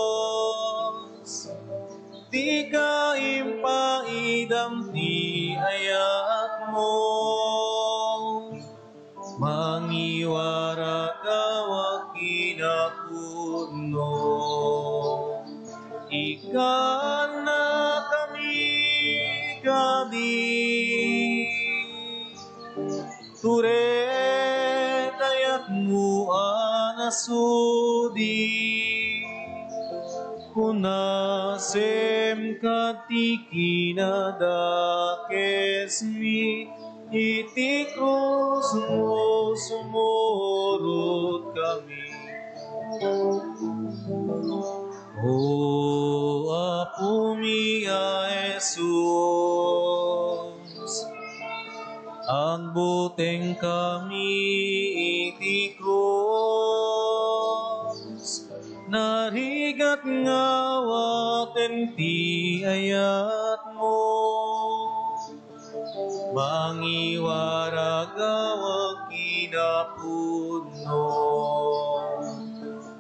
dika impaidam ti ayatmo. Mangiwaragawak kinapudno. Ikkannakami kadi, ture dayatmo a nasudi. Punasem ket ti kinadakesmi, iti krusmo sumurotkami. O Apomi a Jesus, agbutengkami iti krus, narigat nga awaten ti ayatmo. Mangiwaragawak kinapudno.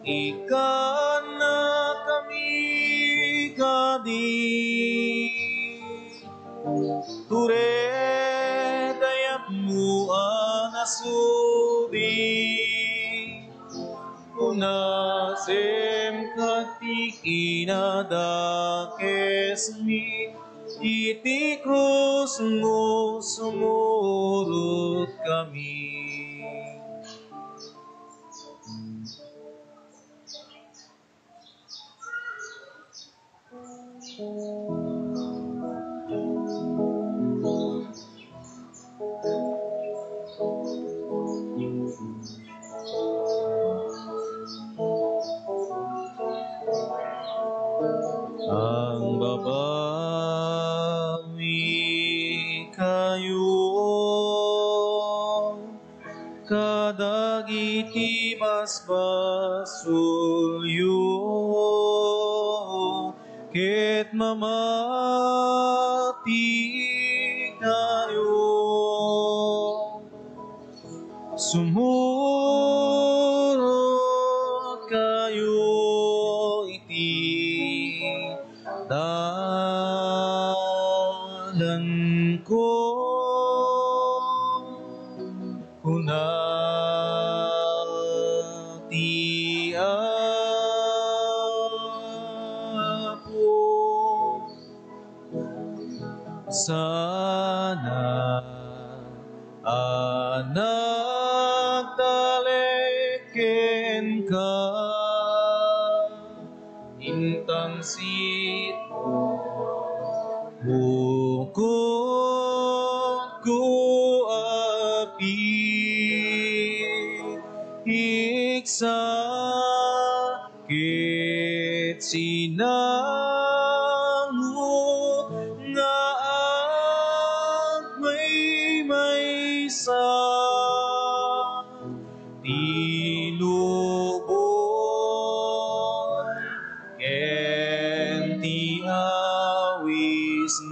Ikkannakami kadi, ture dayatmo a nasudi. Punasem ket ti kinadakesmi, iti krusmo sumurotkami. Ang babawi kayo kadagiti basbasolyo, ket mamati kayo. Sumurot kayo iti dalanko, kuna ti Apo. Sana a nagtalek kenka, intangsitko, bukod ko apit, iksa, ket sina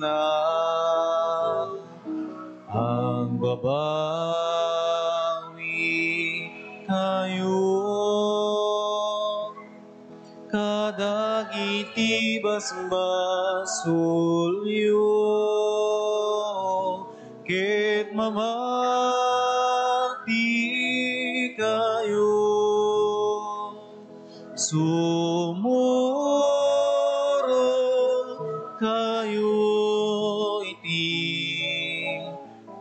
na, agbabawi kayo kadagiti basbasolyo, ket mamati kayo. Sumurot kayo iti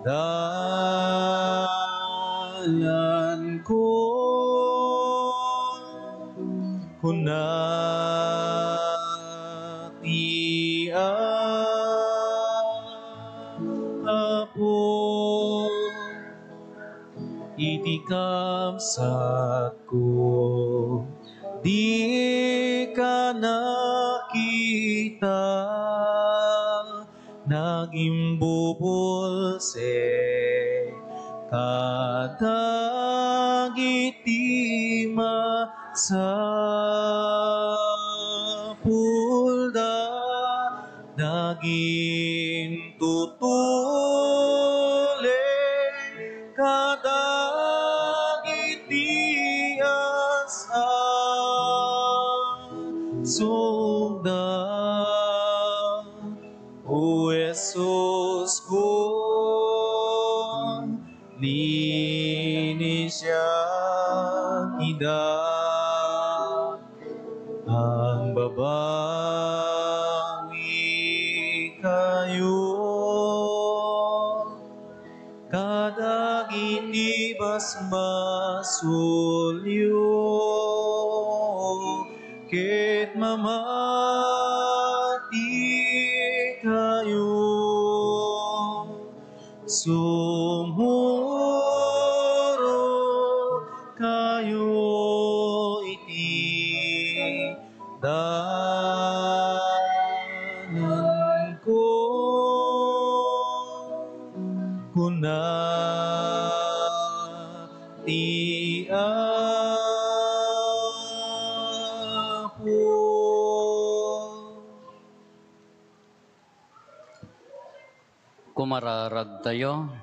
dalanko. Kuna ti Apo iti kabsatko, dika nakita, nagimbubulsek kadagiti masapulda, nagintutulek kadagiti asasungda. O Jesus ko, nini siak ida, agbabawi kayo kadagiti basbasolyo, ket mamati kayo. Sumurot kayo iti dalanko, kuna ti Apo. Kumararagtayo.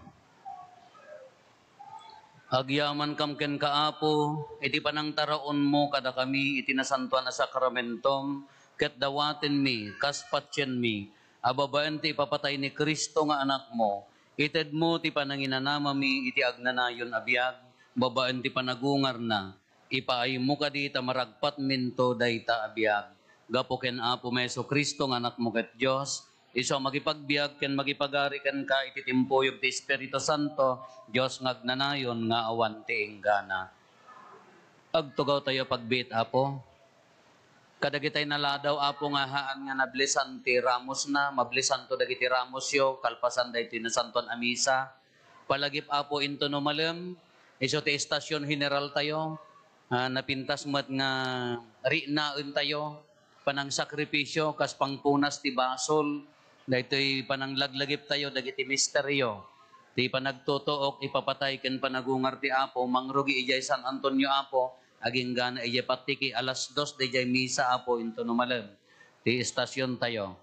Agyamankam kenka, Apo, iti panangtaraonmo kadakami iti nasantoan a sakramentom, ket dawatenmi kas patienmi a babaen ti ipapatay ni Cristo nga Anakmo, itedmo ti pananginanamami iti agnanayon a biag babaen ti panagungarna. Ipaaymo kadi ta maragpatminto dayta a biag. Gapu ken Apomi Jesu-Cristo nga Anakmo ket Dios, isu a makipagbiag ken makipagari kenka iti timpuyog ti Espiritu Santo, Dios nga agnanayon nga awan ti inggana. Agtugawtayo a pagbiit, Apo. Kadagitay naladaw, Apo, nga haan nga nablisan ti ramosna, mablisanto dagiti ramosyo, kalpasan daytoy nasantoan a misa. Palagip, Apo, intono malem, isu ti istasyon general tayo, ah, napintas met nga riknaentayo, panangsakripisyo, kas pangpunas ti basol, daytoy pananglaglagiptayo dagiti misterio. Ti panagtutuok, ipapatay ken panagungar ti Apo, mangrugi idiay San Antonio, Apo, aginggana idiay patiki alas dos daydiay misa, Apo, intono malem ti istasyon tayo.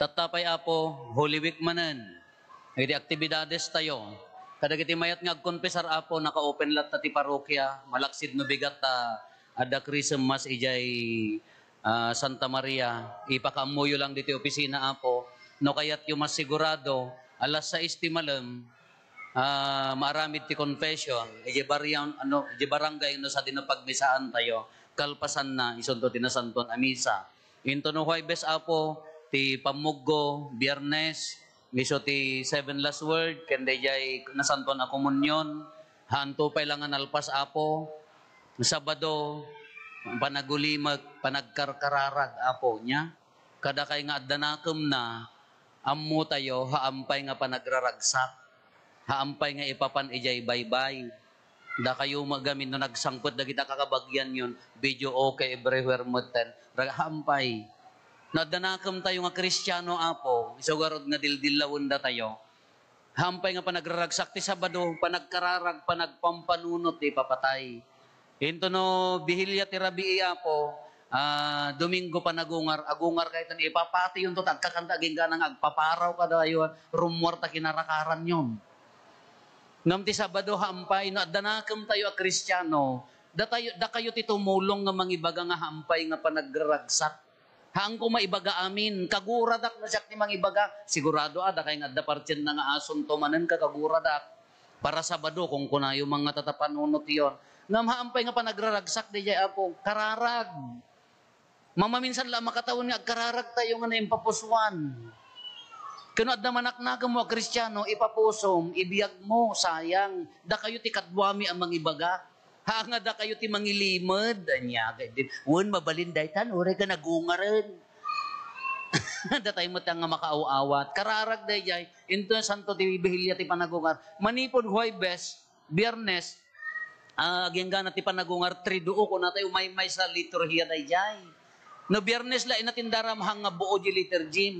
Tatta pay, Apo, Holy Week manen, iti aktibidades tayo. Kadagiti mayat nga agkonfesar, Apo, naka-open latta ti parokia, malaksid no bigat ta adda Chrism Mass idiay, ah, Santa Maria. Ipakaammoyo lang ditoy opisina, Apo. No kayatyo masigurado, alas sais ti malem, ah, maaramid ti confession, idiay baryan-, ano, idiay barangay no sadino pagmisaan tayo, kalpasanna, isunto ti nasantoan a misa. Intono Huwebes, Apo, ti pammuggo, Biyernes, isu ti Seven Last Word, ken daydiay nasantoan a komunyon, haanto pay la nga nalpas, Apo, Sabado, panagulimek, panagkarkararag, Apo, nia? Kadakay nga adda nakemna, ammotayo, haan pay nga panagraragsak, haan pay nga ipapan idiay baybay. Dakayo met gamin no nagsangpet dagita kakabagianyon, video okay everywhere metten. Rag-, haan pay. No adda nakemtayo nga Kristiano, Apo, isu garud nga dildillawendatayo. Haan pay nga panagraragsak ti Sabado, panagkararag, panagpampanunot ti ipapatay. Intono bihilia ti rabii, Apo, Ah, Domingo Panagungar, agungar kayo tan ipapatiyonto ta agkakanta agingga nga agpaparaw kadayo, rummuar ta kinarakaranyon. Ngem ti Sabado, hampay, no adda nakemtayo a Kristiano, datayo, dakayo ti tumulong nga mangibaga nga hampay nga panagraragsak. Haanko maibaga amin, kaguradak no siak ti mangibaga. Sigurado a, dakay nga adda partienna nga asonto manen ka kaguradak. Para Sabado, kunkunayo man nga tatapanunotyon. Ngem haanpay nga panagraragsak, dayjay, Apo, kararag. Mamaminsan la a makatawen nga agkararagtayo nga naimpapusoan. Ken no adda manaknakemmo a Kristiano, ipapusom, ibiagmo, sayang, dakayo ti kaduami a mangibaga. Ha, nga dakayo ti mangilimed, ania, kay din, wen, mabalin daytan, uray ka nagungaren. Datay met nga makaaw-awat. Kararag dayjay, inton santo ti bihilia ti panagungar. Manipud Huwebes, Biyernes, ah, agingga na ti panagungar, triduo, kunatayo, maymaysa a liturhia dayjay. No Biyernes la, inatindaram, hanga buo di liturgy.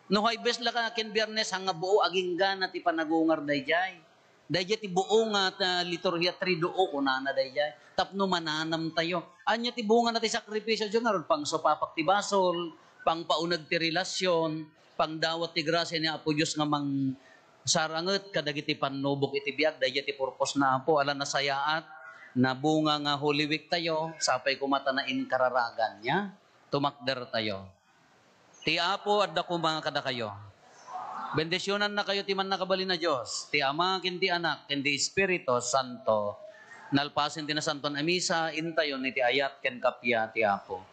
No Huwebes la ka ken Biyernes, hanga buo, agingga na ti panagungar dayjay. Dayjay ti buo nga ta-, liturhia, triduo, kunana dayjay. Tapno mananamtayo. Ania ti bunga na ti sakripisio, Jun? Ngarud, pangsupapak ti basol, pangpauneg ti relasyon, pangdawat ti grasia ni Apo Dios nga mangsaranget kadagiti pannubok iti biag. Dayjay ti purpose na, Apo. Ala, nasayaat, nabunga nga Holy Week tayo, sapay koma ta nainkararagan, ya? Tumakder tayo. Ti Apo adda koma kadakayo. Bendisionannakayo ti Mannakabalin a Dios, ti Ama, ken ti Anak, ken ti Espiritu Santo. Nalpasen ti Nasantoan a Misa, intayon iti ayat ken kappia ti Apo.